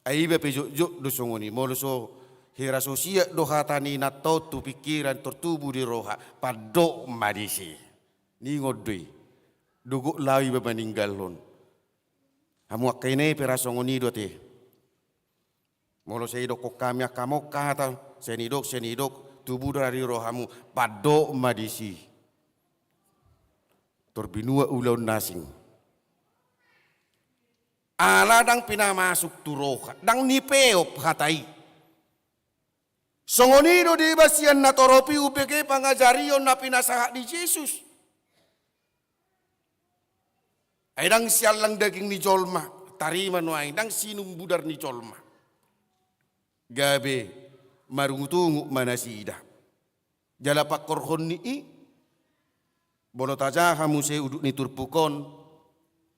Ai iba pe jotjot do songon i, molo so hira so siat do hata ni inanta on tu pingkiran, tartubu di roha, pandok ma disi. Ningon do i, dohot laho iba maninggalhon. Hamu angka ina i pe ra songon i do ate. Molo sai didokkon hami angka mongka hata, sai nidok, sai nidok, tubu do ari rohamu, pandok ma disi. Tor binua ulaon na asing. Ala ndang pinamasuk tu roha, ndang nipeop hata i. Songon i do deba sian natorop i umbege pangajarion na pinasahat ni Jesus. Ai ndang siallang daging ni jolma, tarima nuaeng, ndang siinum budar ni jolma. Gabe marungutungut ma nasida. Jala pangkorhon ni i, molo tajaha muse udut ni turpuk on,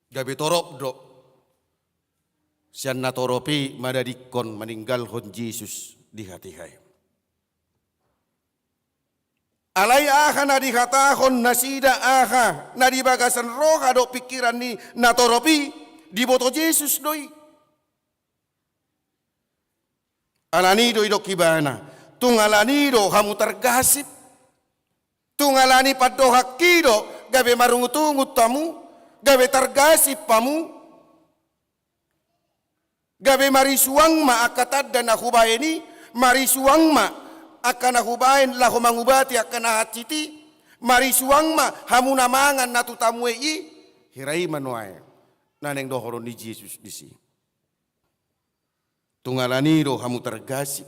gabe torop do. Sian natorop i madadingkon maninggalhon Jesus di hatiha i. Alai aha na dihatahon nasida, aha na di bagasan roha dohot pingkiran ni natorop i, diboto Jesus do i. Alani do didok ibana, tung alani do hamu targasip. Tung alani pandohanki do gabe marungutungut hamu, gabe targasip hamu. Gabe marisuang ma angka tanda na hubahen i, marisuang ma angka na hubahen laho mangubati angka na hansit i, marisuang ma hamu na mangan na tu tamuei i. Hira i ma nuaeng na naeng dohonon ni Jesus disi. Tung alani do hamu targasip.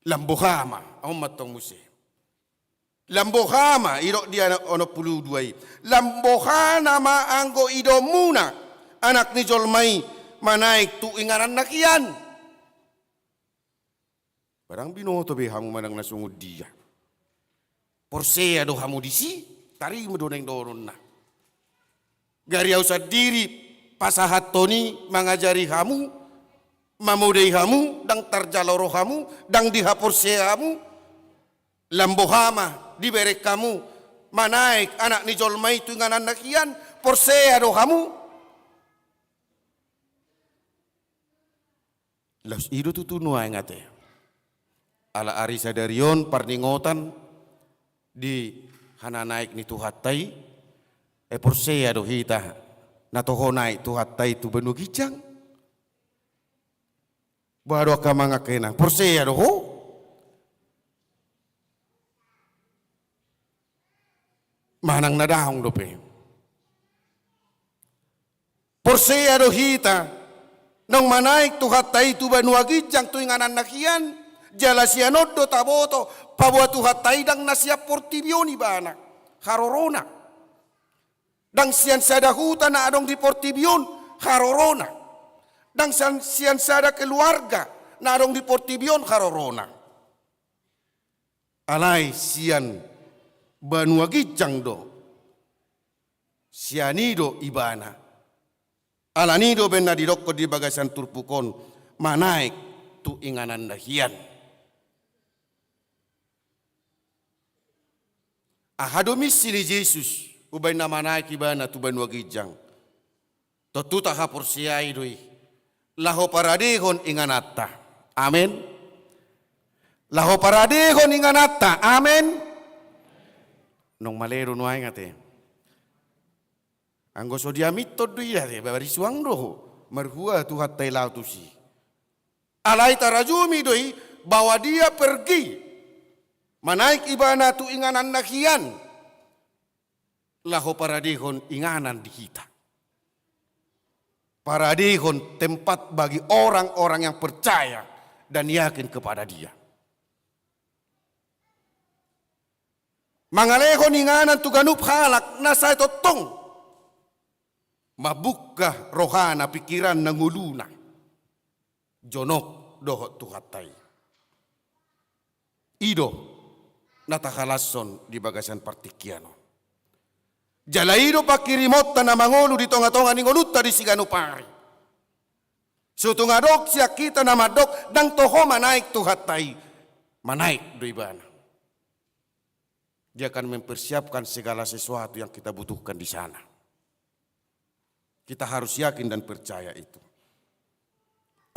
Lam boha ma, on ma tong muse. Lam boha ma, didok di ayat onom pulu dua i. Lam boha nama anggo idaonmuna Anak ni jolma i manaek tu inganan na hian. Ba ndang binoto be hamu manang na songon dia. Porsea do hamu disi, tarima do naeng dohononna. Gari ahu sandiri pasahathon i mangajari hamu, mamodai hamu, ndang tarjalo rohamu, ndang dihaporsea hamu. Lam boha ma dibereng hamu manaek Anak ni jolma i tu inganan na hian, porsea do hamu. Laos i do tutu nuaeng ate. Ala ari sadari on parningotan di hananaek ni Tuhanta i, ai porsea do hita na toho naek Tuhanta i tu banua ginjang? Boha do angka amang angka inang, porsea do ho? Manang na daong dope. Porsea do hita naung manaek Tuhanta i tu banua ginjang tu inganan na hian, jala sian on do taboto paboa Tuhanta i ndang na sian portibi on ibana, harorona. Ndang sian sada huta na adong di portibi on, harorona. Ndang sian, sian sada keluarga na adong di portibi on, harorona. Alai sian banua ginjang do. Sian i do ibana. Alani do baen na didokkon di bagasan turpuk on, manaek tu inganan na hian. Aha do misi ni Jesus umbaen na manaek ibana tu banua ginjang? Tontu tahaporseai do i. Laho paradehon ingananta. Amen. Laho paradehon ingananta. Amen. Naung male do nuaeng ate. Anggo so diaminton do i ate, marisuang do ho. Marhua Tuhanta i laho tusi. Alai tarajumi do i bahwa dia pergi, manaek ibana tu inganan na hian. Laho paradehon inganan di hita. Paradehon tempat bagi orang-orang yang percaya dan yakin kepada Dia. Mangalehon inganan tu ganup halak na sai tongtong mamungka rohana, pingkiranna, ngoluna. Jonok dohot Tuhanta i. I do na tahalashon di bagasan partingkian on. Jala i do panghirimonta na mangolu di tonga-tonga ni ngolunta di siganup ari. So tung adong sian hita na mandok ndang toho manaek Tuhanta i, manaek do ibana. Dia akan mempersiapkan segala sesuatu yang kita butuhkan di sana. Kita harus yakin dan percaya itu.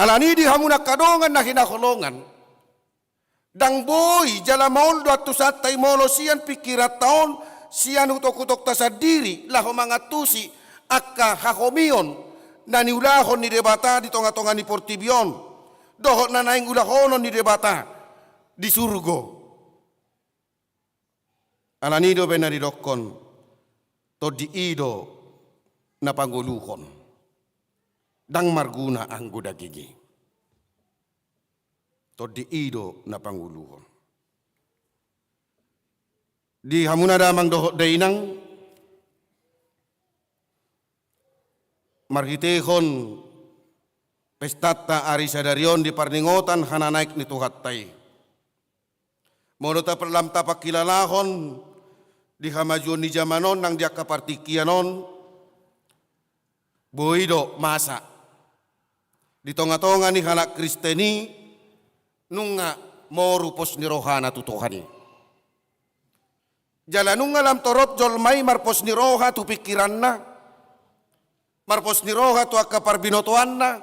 Alani di hamu na angka dongan na hinaholongan, ndang boi jala maol do antusanta i molo sian pingkiranta on sian utokutokuta sandiri laho mangantusi angka hahomion na niulahon ni Debata di tongatonga ni portibi on, dohot na naeng ulahonon ni Debata di surgo. Alani do baen na didokkon, tondi i do na pangoluhon, ndang marguna anggo daging i. Tondi i do na pangoluhon. Di hamuna damang dohot dainang, marhitehon pestanta ari sadari on di parningotan hananaek ni Tuhanta i, molo ta lam tapangkilalahon di hamajuon ni jaman on nang di angka partingkian on, boi do masa di tongatonga ni halak Kristen i nunga moru pos ni rohana tu Tuhan i. Jala nunga lam torop jolma i marpos ni roha tu pingkiranna, marpos ni roha tu angka parbinotoanna,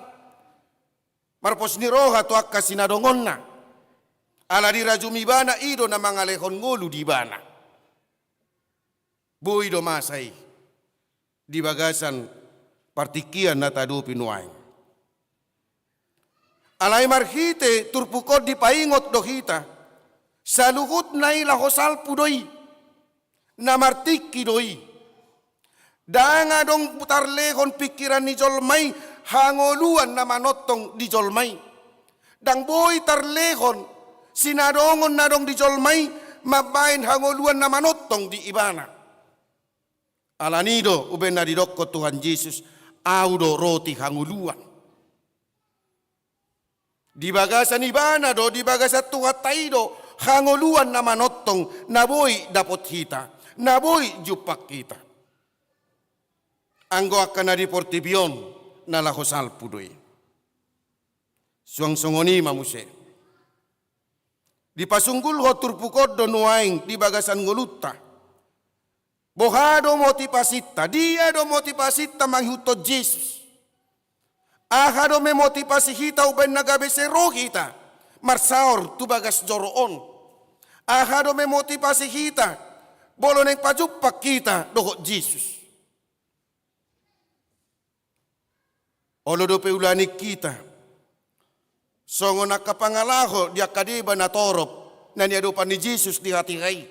marpos ni roha tu angka sinadongonna. Ala dirajumi ibana, i do na mangalehon ngolu di ibana. Boi do masa i di bagasan partingkian na taadopi nuaeng. Alai marhite turpuk on dipaingot do hita, saluhutna i laho salpu do i, na martingki do i. Ndang adong tarlehon pingkiran ni jolma i hangoluan na manongtong di jolma i. Ndang boi tarlehon sinadongon na adong di jolma i mambaen hangoluan na manongtong di ibana. Alani do umbaen na didokkon Tuhan Jesus, Ahu do roti hangoluan. Di bagasan ibana do, di bagasan Tuhanta i do hangoluan na manongtong na boi dapot hita, na boi jumpang hita. Anggo angka na di portibi on na laho salpu do i. Suang songon i ma muse. Dipasunggulhon turpuk on do nuaeng di bagasan ngolunta. Boha do motivasinta, dia do motivasinta mangihuthon Jesus? Aha do ma motivasi hita umbaen na gabe sai ro hita marsaor tu bagas joro on? Aha do ma motivasi hita molo naeng pajumpang hita dohot Jesus? Olo dope ulaning hita songon angka pangalaho di angka deba na torop na niadopan ni Jesus di hatiha i,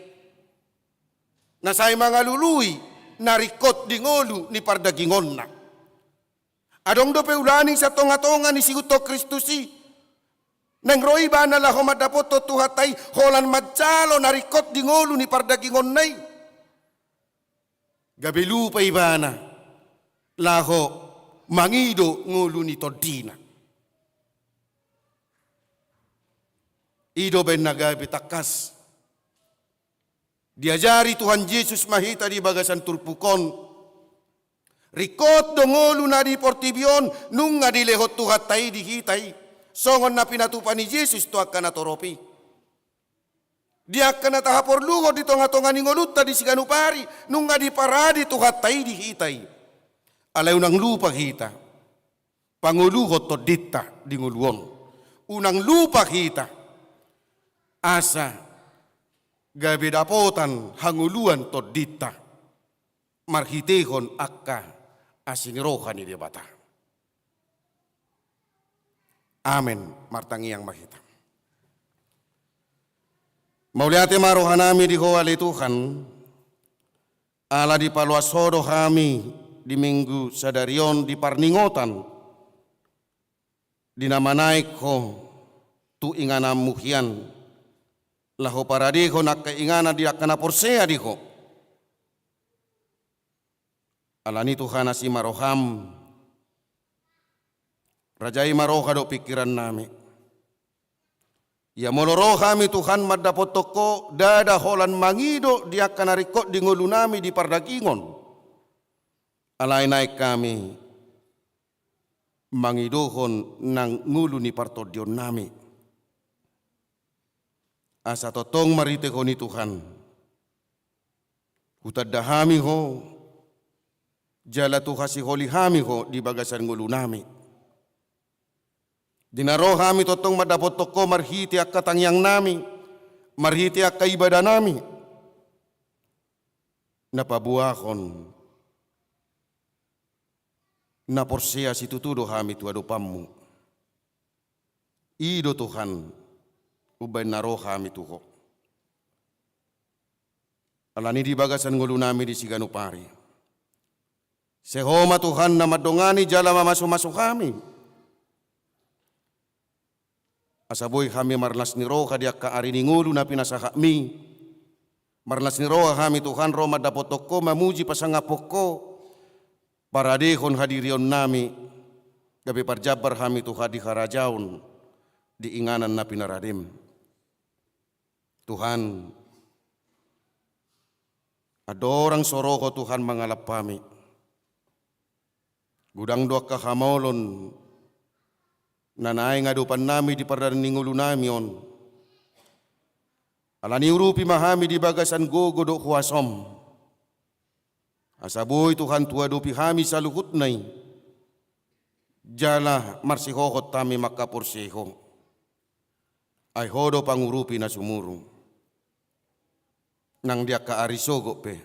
na sai mangalului na ringkot di ngolu ni pardagingonna. Adong dope ulaning sian tongatonga ni siihuthon Kristus i, naeng ro ibana laho mandapothon Tuhanta i holan manjalo na ringkot di ngolu ni pardagingonna i. Gabe lupa ibana laho mangido ngolu ni tondina. I do baen na gabe tangkas. Diajari Tuhan Jesus ma hita di bagasan turpuk on. Ringkot do ngolu na di portibi on nunga dilehon Tuhanta i di hita i, songon na pinatupa ni Jesus tu angka na torop i. Di angka na tahaporluhon di tongatonga ni ngolunta di siganup ari, nunga diparade Tuhanta i di hita i. Alai unang lupa hita pangoluhon tondinta di ngolu on. Unang lupa hita asa gabe dapotan hangoluan tondinta marhitehon angka asi ni roha ni Debata. Amen. Martangiang ma hita. Mauliate ma rohanami di Ho ale Tuhan, ala dipaloas Ho do hami di Minggu sadari on di parningotan di na manaek Ho tu ingananmu hian, laho paradehon angka inganan di angka na porsea di Ho. Alani Tuhan, asi ma roham, rajai ma roha dohot pingkirannami. Ia molo ro hami Tuhan mandapothon Ho, ndada holan mangido di angka na ringkot di ngolunami di pardagingon, alai naeng hami mangidohon nang ngolu ni partondionnami. Asa tongtong marhitehon i Tuhan, hutanda hami Ho, jala tu hasiholi hami Ho di bagasan ngolunami. Di na ro hami tongtong mandapothon Ho marhite angka tangiangnami, marhite angka ibadanami, na paboahon, na porsea situtu do hami tu adopanMu. I do Tuhan, umbahen na ro hami tu Ho. Alani i di bagasan ngolunami di siganup ari, sai Ho ma Tuhan na mandongani jala mamasumasu hami. Asa boi hami marlas ni roha di angka ari ni ngolu na pinasahatMi. Marlas ni roha hami Tuhan ro mandapothon Ho, mamuji pasangaphon Ho, paradehon hadirionnami, gabe parjambar hami Tuhan di harajaon di inganan na pinaradeM. Tuhan, andorang so ro Ho Tuhan mangalap hami, godang do angka hamaolon na naeng adopannami di pardalanan ni ngolunami on. Alani i urupi ma hami di bagasan gogo dohot huasoM, asa boi Tuhan tuadopi hami saluhutna i, jala marsihohot hami mangkaporseai Ho. Ai Ho do pangurupi na sumurung. Nang di angka ari sogot pe,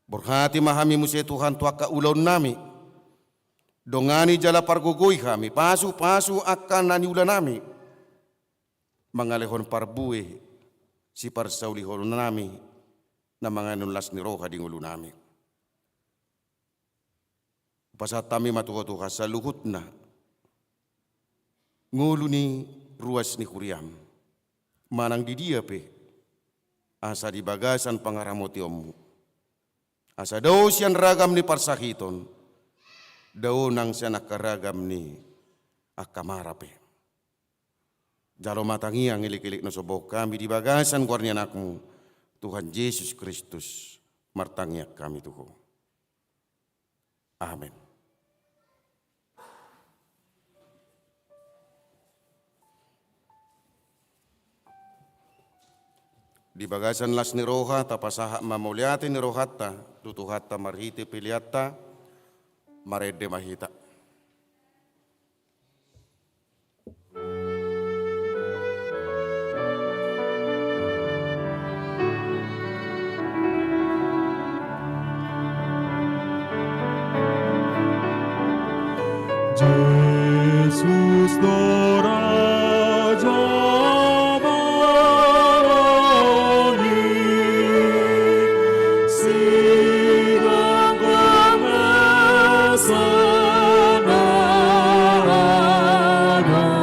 borhati ma hami muse Tuhan tu angka ulaonnami. Dongani jala pargogoi hami, pasupasu angka na niulanami, mangalehon parbue siparsaulihononnami na manganon las ni roha di ngolunami. Hupasahat hami ma tu Ho Tuhan saluhutna ngolu ni ruas ni huriaM, manang di dia pe, asa di bagasan pangaramotionMu, asa dao sian ragam ni parsahiton, dao nang sian angka ragam ni angka mara pe. Jalo ma tangiang elek-elek na so huboan hami di bagasan goar ni AnakMu, Tuhan Jesus Kristus, martangiang hami tu Ho. Amen. Di bagasan las ni roha, tapasahat ma mauliate ni rohanta tu Tuhanta marhite peleanta. Marende ma hita. Jesus do raja mangoli, sinangkang asa na ada.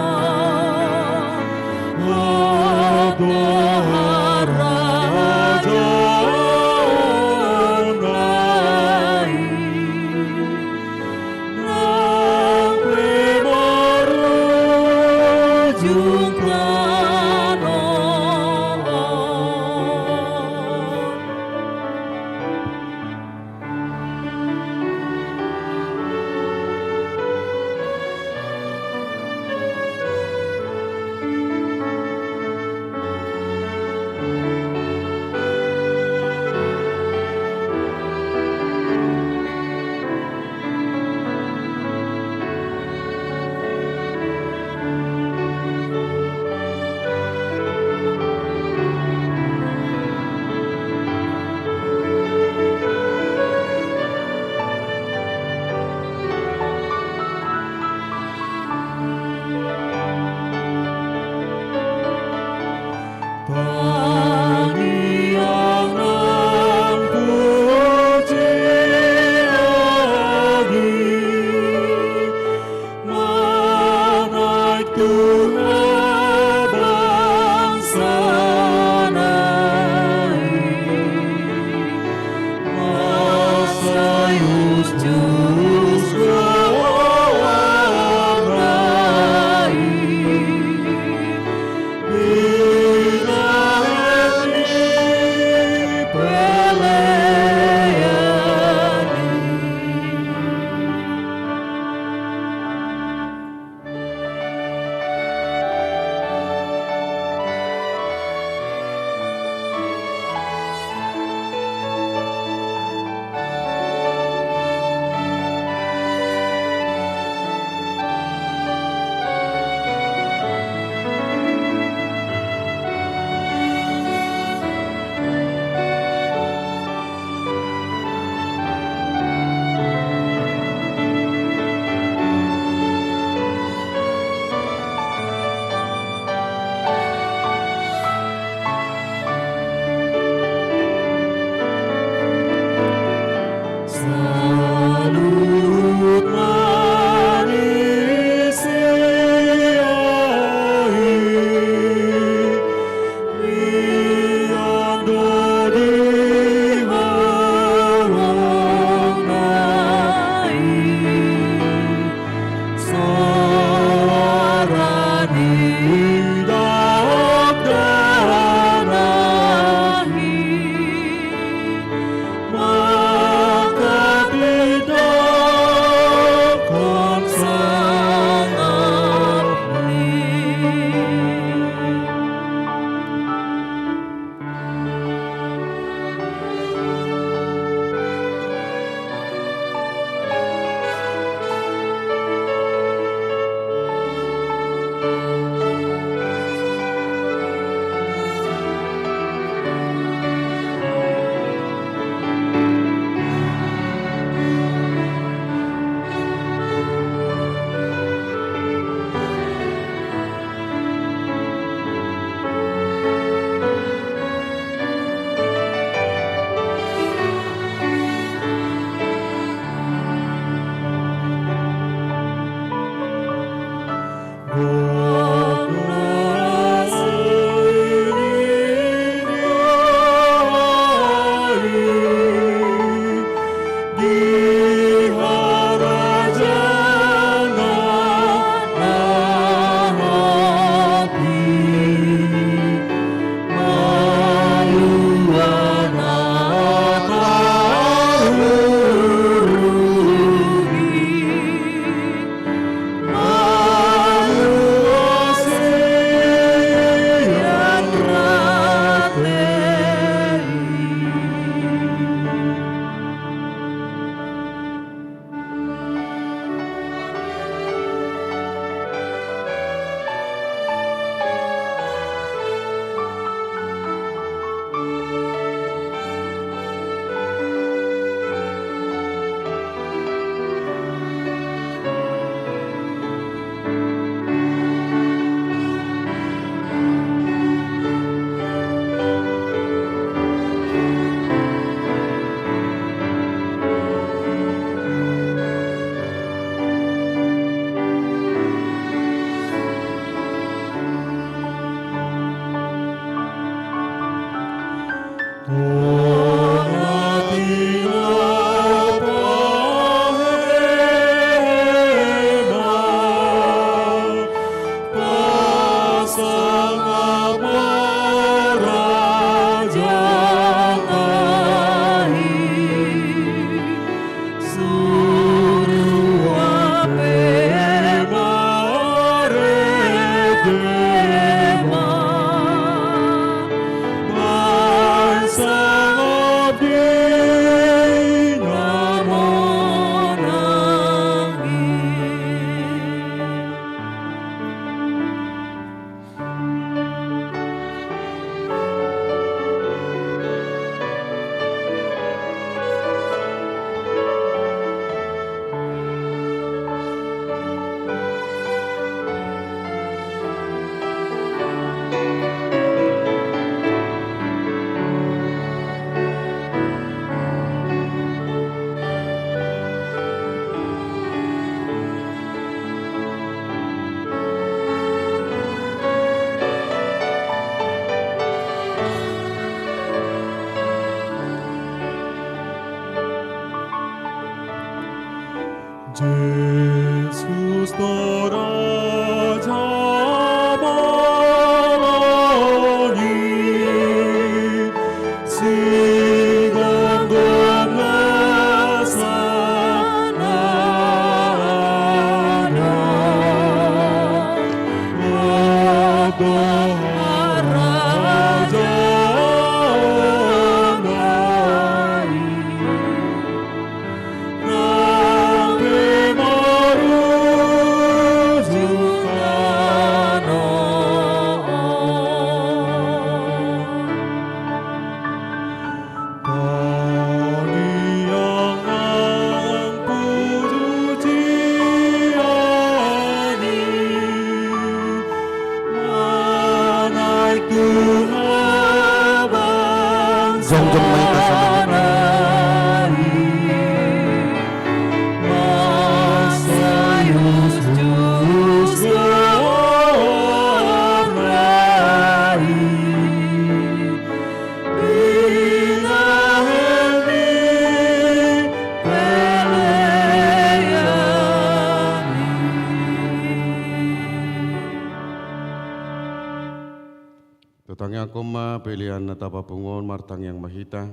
Homa pelean na tapapungu on, martangiang ma hita.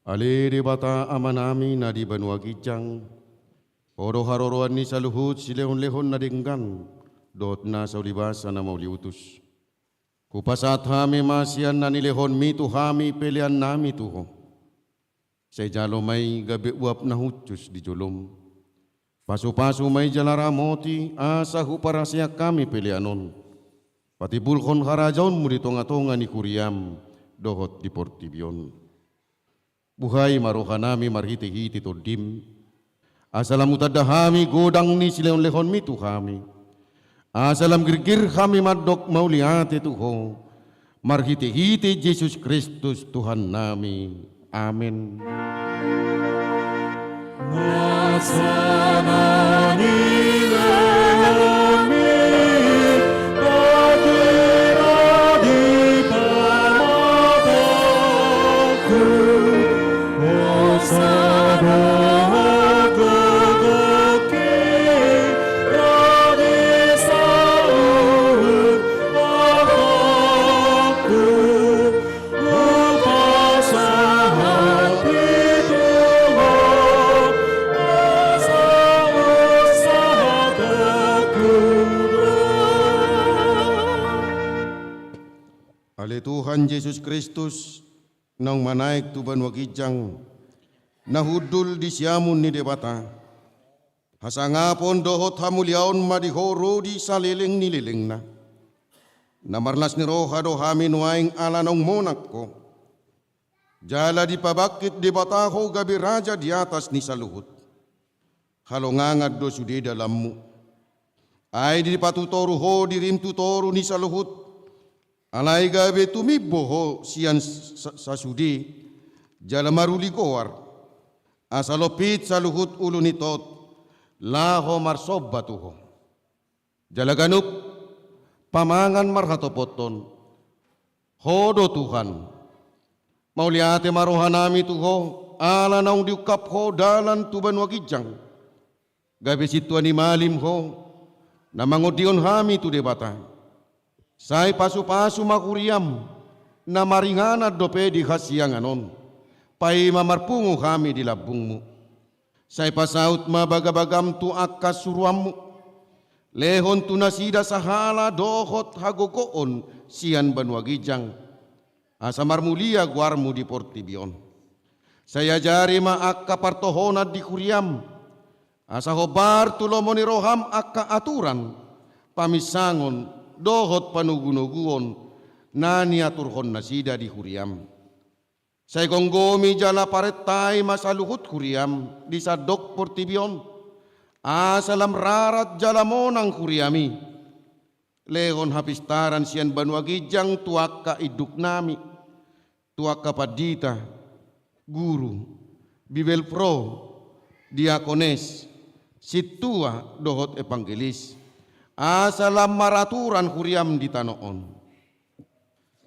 Ale Debata Amanami na di banua ginjang, Ho do haroroan ni saluhut silehonlehon na denggan dohot nasa ulibasa na mauliutus. Hupasahat hami ma sian na nilehonmi tu hami peleannami tu Ho. Sai jalo ma i gabe uap na hushus di jolom. Pasupasu ma i jala ramoti asa huparaseak hami pelean on patimbulhon harajaonmu di tongatonga ni huriam dohot di portibi on. Buhai ma rohanami marhitehite Tondim, asa lam hutanda hami godang ni silehonlehonmi tu hami, asa lam girgir hami mandok mauliate tu Ho, marhitehite Jesus Kristus Tuhannami. Amen. Ale Tuhan Jesus Kristus, naung manaek tu banua ginjang, na hundul di siamun ni Debata, hasangapon dohot hamuliaon ma di Ho ro di saleleng ni lelengna. Na marlas ni roha do hami nuaeng ala naung monang Ho. Jala dipabangkit Debata Ho gabe raja di atas ni saluhut. Halongangan do sude dalanmu. Ai dipatutoru Ho dirim tu toru ni saluhut. Alai gabe tumimbo Ho sian sa-, sasude, jala maruli goar, asa lompit saluhut ulu ni tot laho marsomba tu Ho. Jala ganup pamangan marhatopothon, Ho do Tuhan. Mauliate ma rohanami tu Ho, ala naung diungkap Ho dalan tu banua ginjang. Gabe sintua ni malim Ho, na mangondihon hami tu Debata. Sai pasupasu ma huriam, na maringanan dope di hasiangan on, paima marpungu hami di lambungmu. Sai pasaut ma bagabagam tu angka suruanmu. Lehon tu nasida sahala dohot hagogoon sian banua ginjang, asa marmulia goarmu di portibi on. Sai ajari ma angka partohonan di huriam, asa hombar tu lomo ni roham angka aturan, paminsangon, dohot panogunoguon na niaturhon nasida di huriam. Sai gomgomi jala parentai ma saluhut huriam di sandok portibi on, asa lam rarat jala monang huriami. Lehon hapistaran sian banua ginjang tu angka induknami, tu angka pandita, guru, bibelvrouw, diakones, sintua dohot evangelis, asa lam maraturan huriam di tano on.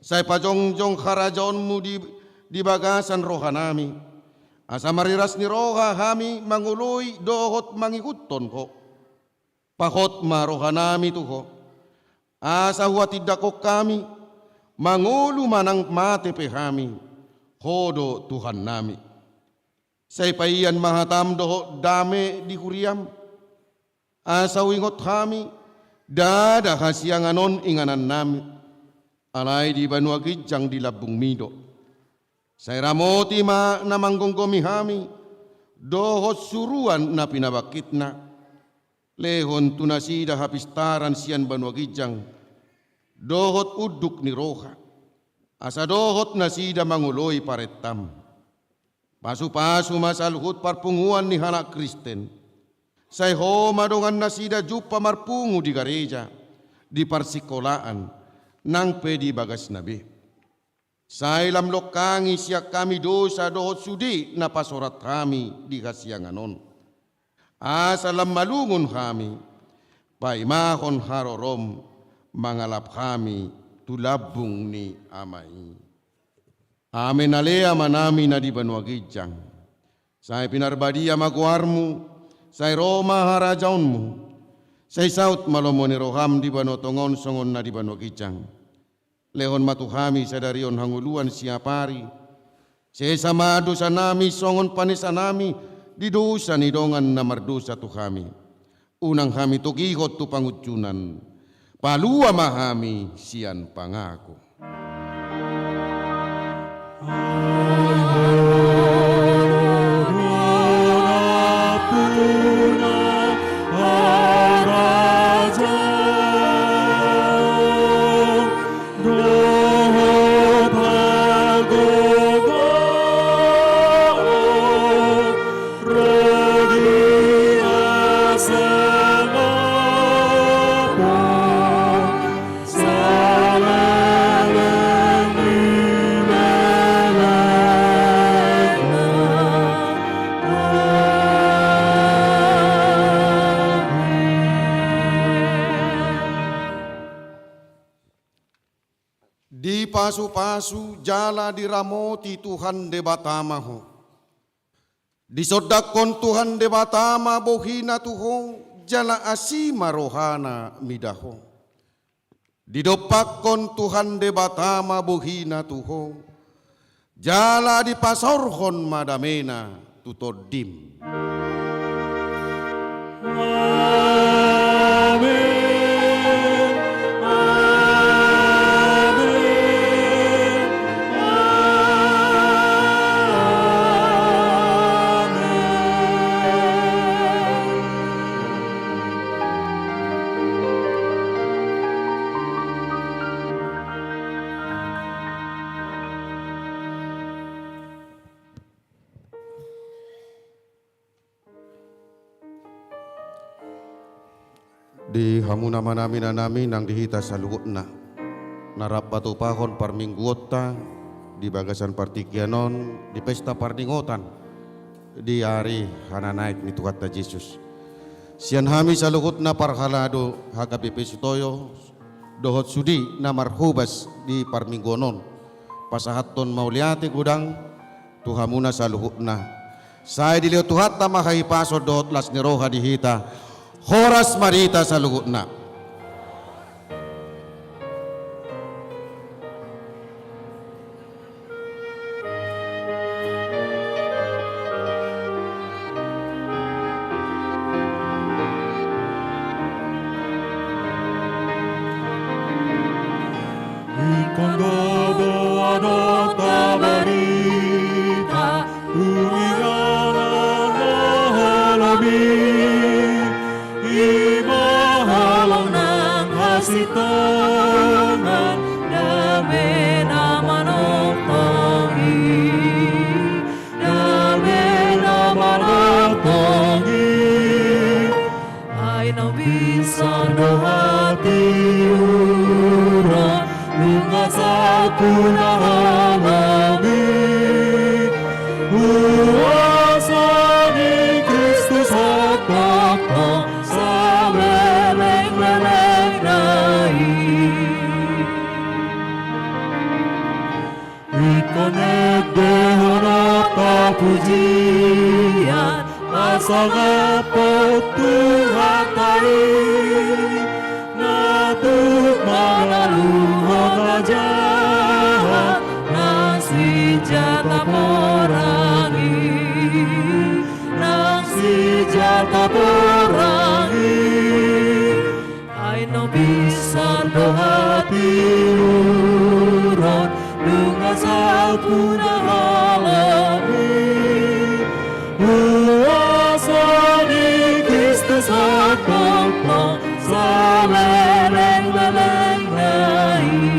Sai pajongjong harajaonmu di, di bagasan rohanami, asa mariras ni roha hami mangoloi dohot mangihuthon Ho. Pahot ma rohanami tu Ho, asa huhatindangkon hami, mangolu manang mate pe hami, Ho do Tuhannami. Sai paian ma hatam dohot dame di huriam, asa huingot hami, ndada hasiangan on inganannami, alai di banua ginjang di lambungmi do. Sai ramoti ma na manggomgomi hami, dohot suruan na pinabangkitna. Lehon tu nasida hapistaran sian banua ginjang, dohot unduk ni roha, asa dohot nasida mangoloi parentam. Pasupasu ma saluhut parpunguan ni halak Kristen. Sai Ho ma dongan nasida jumpa marpungu di gareja, di parsingkolaan, nang pe di bagasna be. Sai lam longkangi sian hami dosa dohot sude na pasorat hami di hasiangan on. Asa lam malungun hami, paimahon harorom mangalap hami tu lambung ni Ama i. Amen. Ale Amanami na di banua ginjang, sai pinarbadia ma goarmu, sai ro ma harajaonmu, sai saut ma lomo ni roham di banua tonga on songon na di banua ginjang. Lehon ma tu hami sadari on hangoluan siapari. Sesa ma dosanami songon panesanami di dosa ni dongan na mardosa tu hami. Unang hami togihon tu pangunjunan. Palua ma hami sian pangago. Dipasupasu jala diramoti Tuhan Debata ma ho. Disondangkon Tuhan Debata ma bohina tu ho, jala asi ma rohana mida ho. Didompakkon Tuhan Debata ma bohina tu ho, jala dipasaorhon ma damena tu tondim. Amen. Amen. Amen. Di hamu na manami na nami nang di hita saluhutna, na rap patupahon parmingguonta di bagasan partingkian on di pesta parningotan di ari hananaek ni Tuhanta Jesus. Sian hami saluhutna parhalado H K B P Sitoyo dohot sude na marhobas di parmingguon on, pasahathon mauliate godang tu hamuna saluhutna. Sai dilehon Tuhanta ma hahipason dohot las ni roha di hita. Horas ma di hita saluhutna. Ingkon do boanonta barita tu inganan na halobi. I ma holong nang hasintongan, dame na manongtong i, dame na manongtong i. Ai naung binsar do hatiuron, nunga saut tu na halobi. Huasa ni Kristus hatongtong, saleleng lelengna i. Ingkon endehon hata pujian, pasangaphon Tuhanta i, na tuk mangkaluhon na jahat, nang sinjata porang i, nang sinjata porang i. Ai naung binsar do hatiuron, nunga saut tu na halobi. Huasa ni Kristus hatongtong, saleleng lelengna i.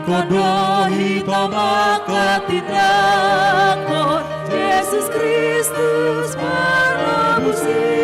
Kodo hita manghatindanghon Jesus Kristus Parnabusi.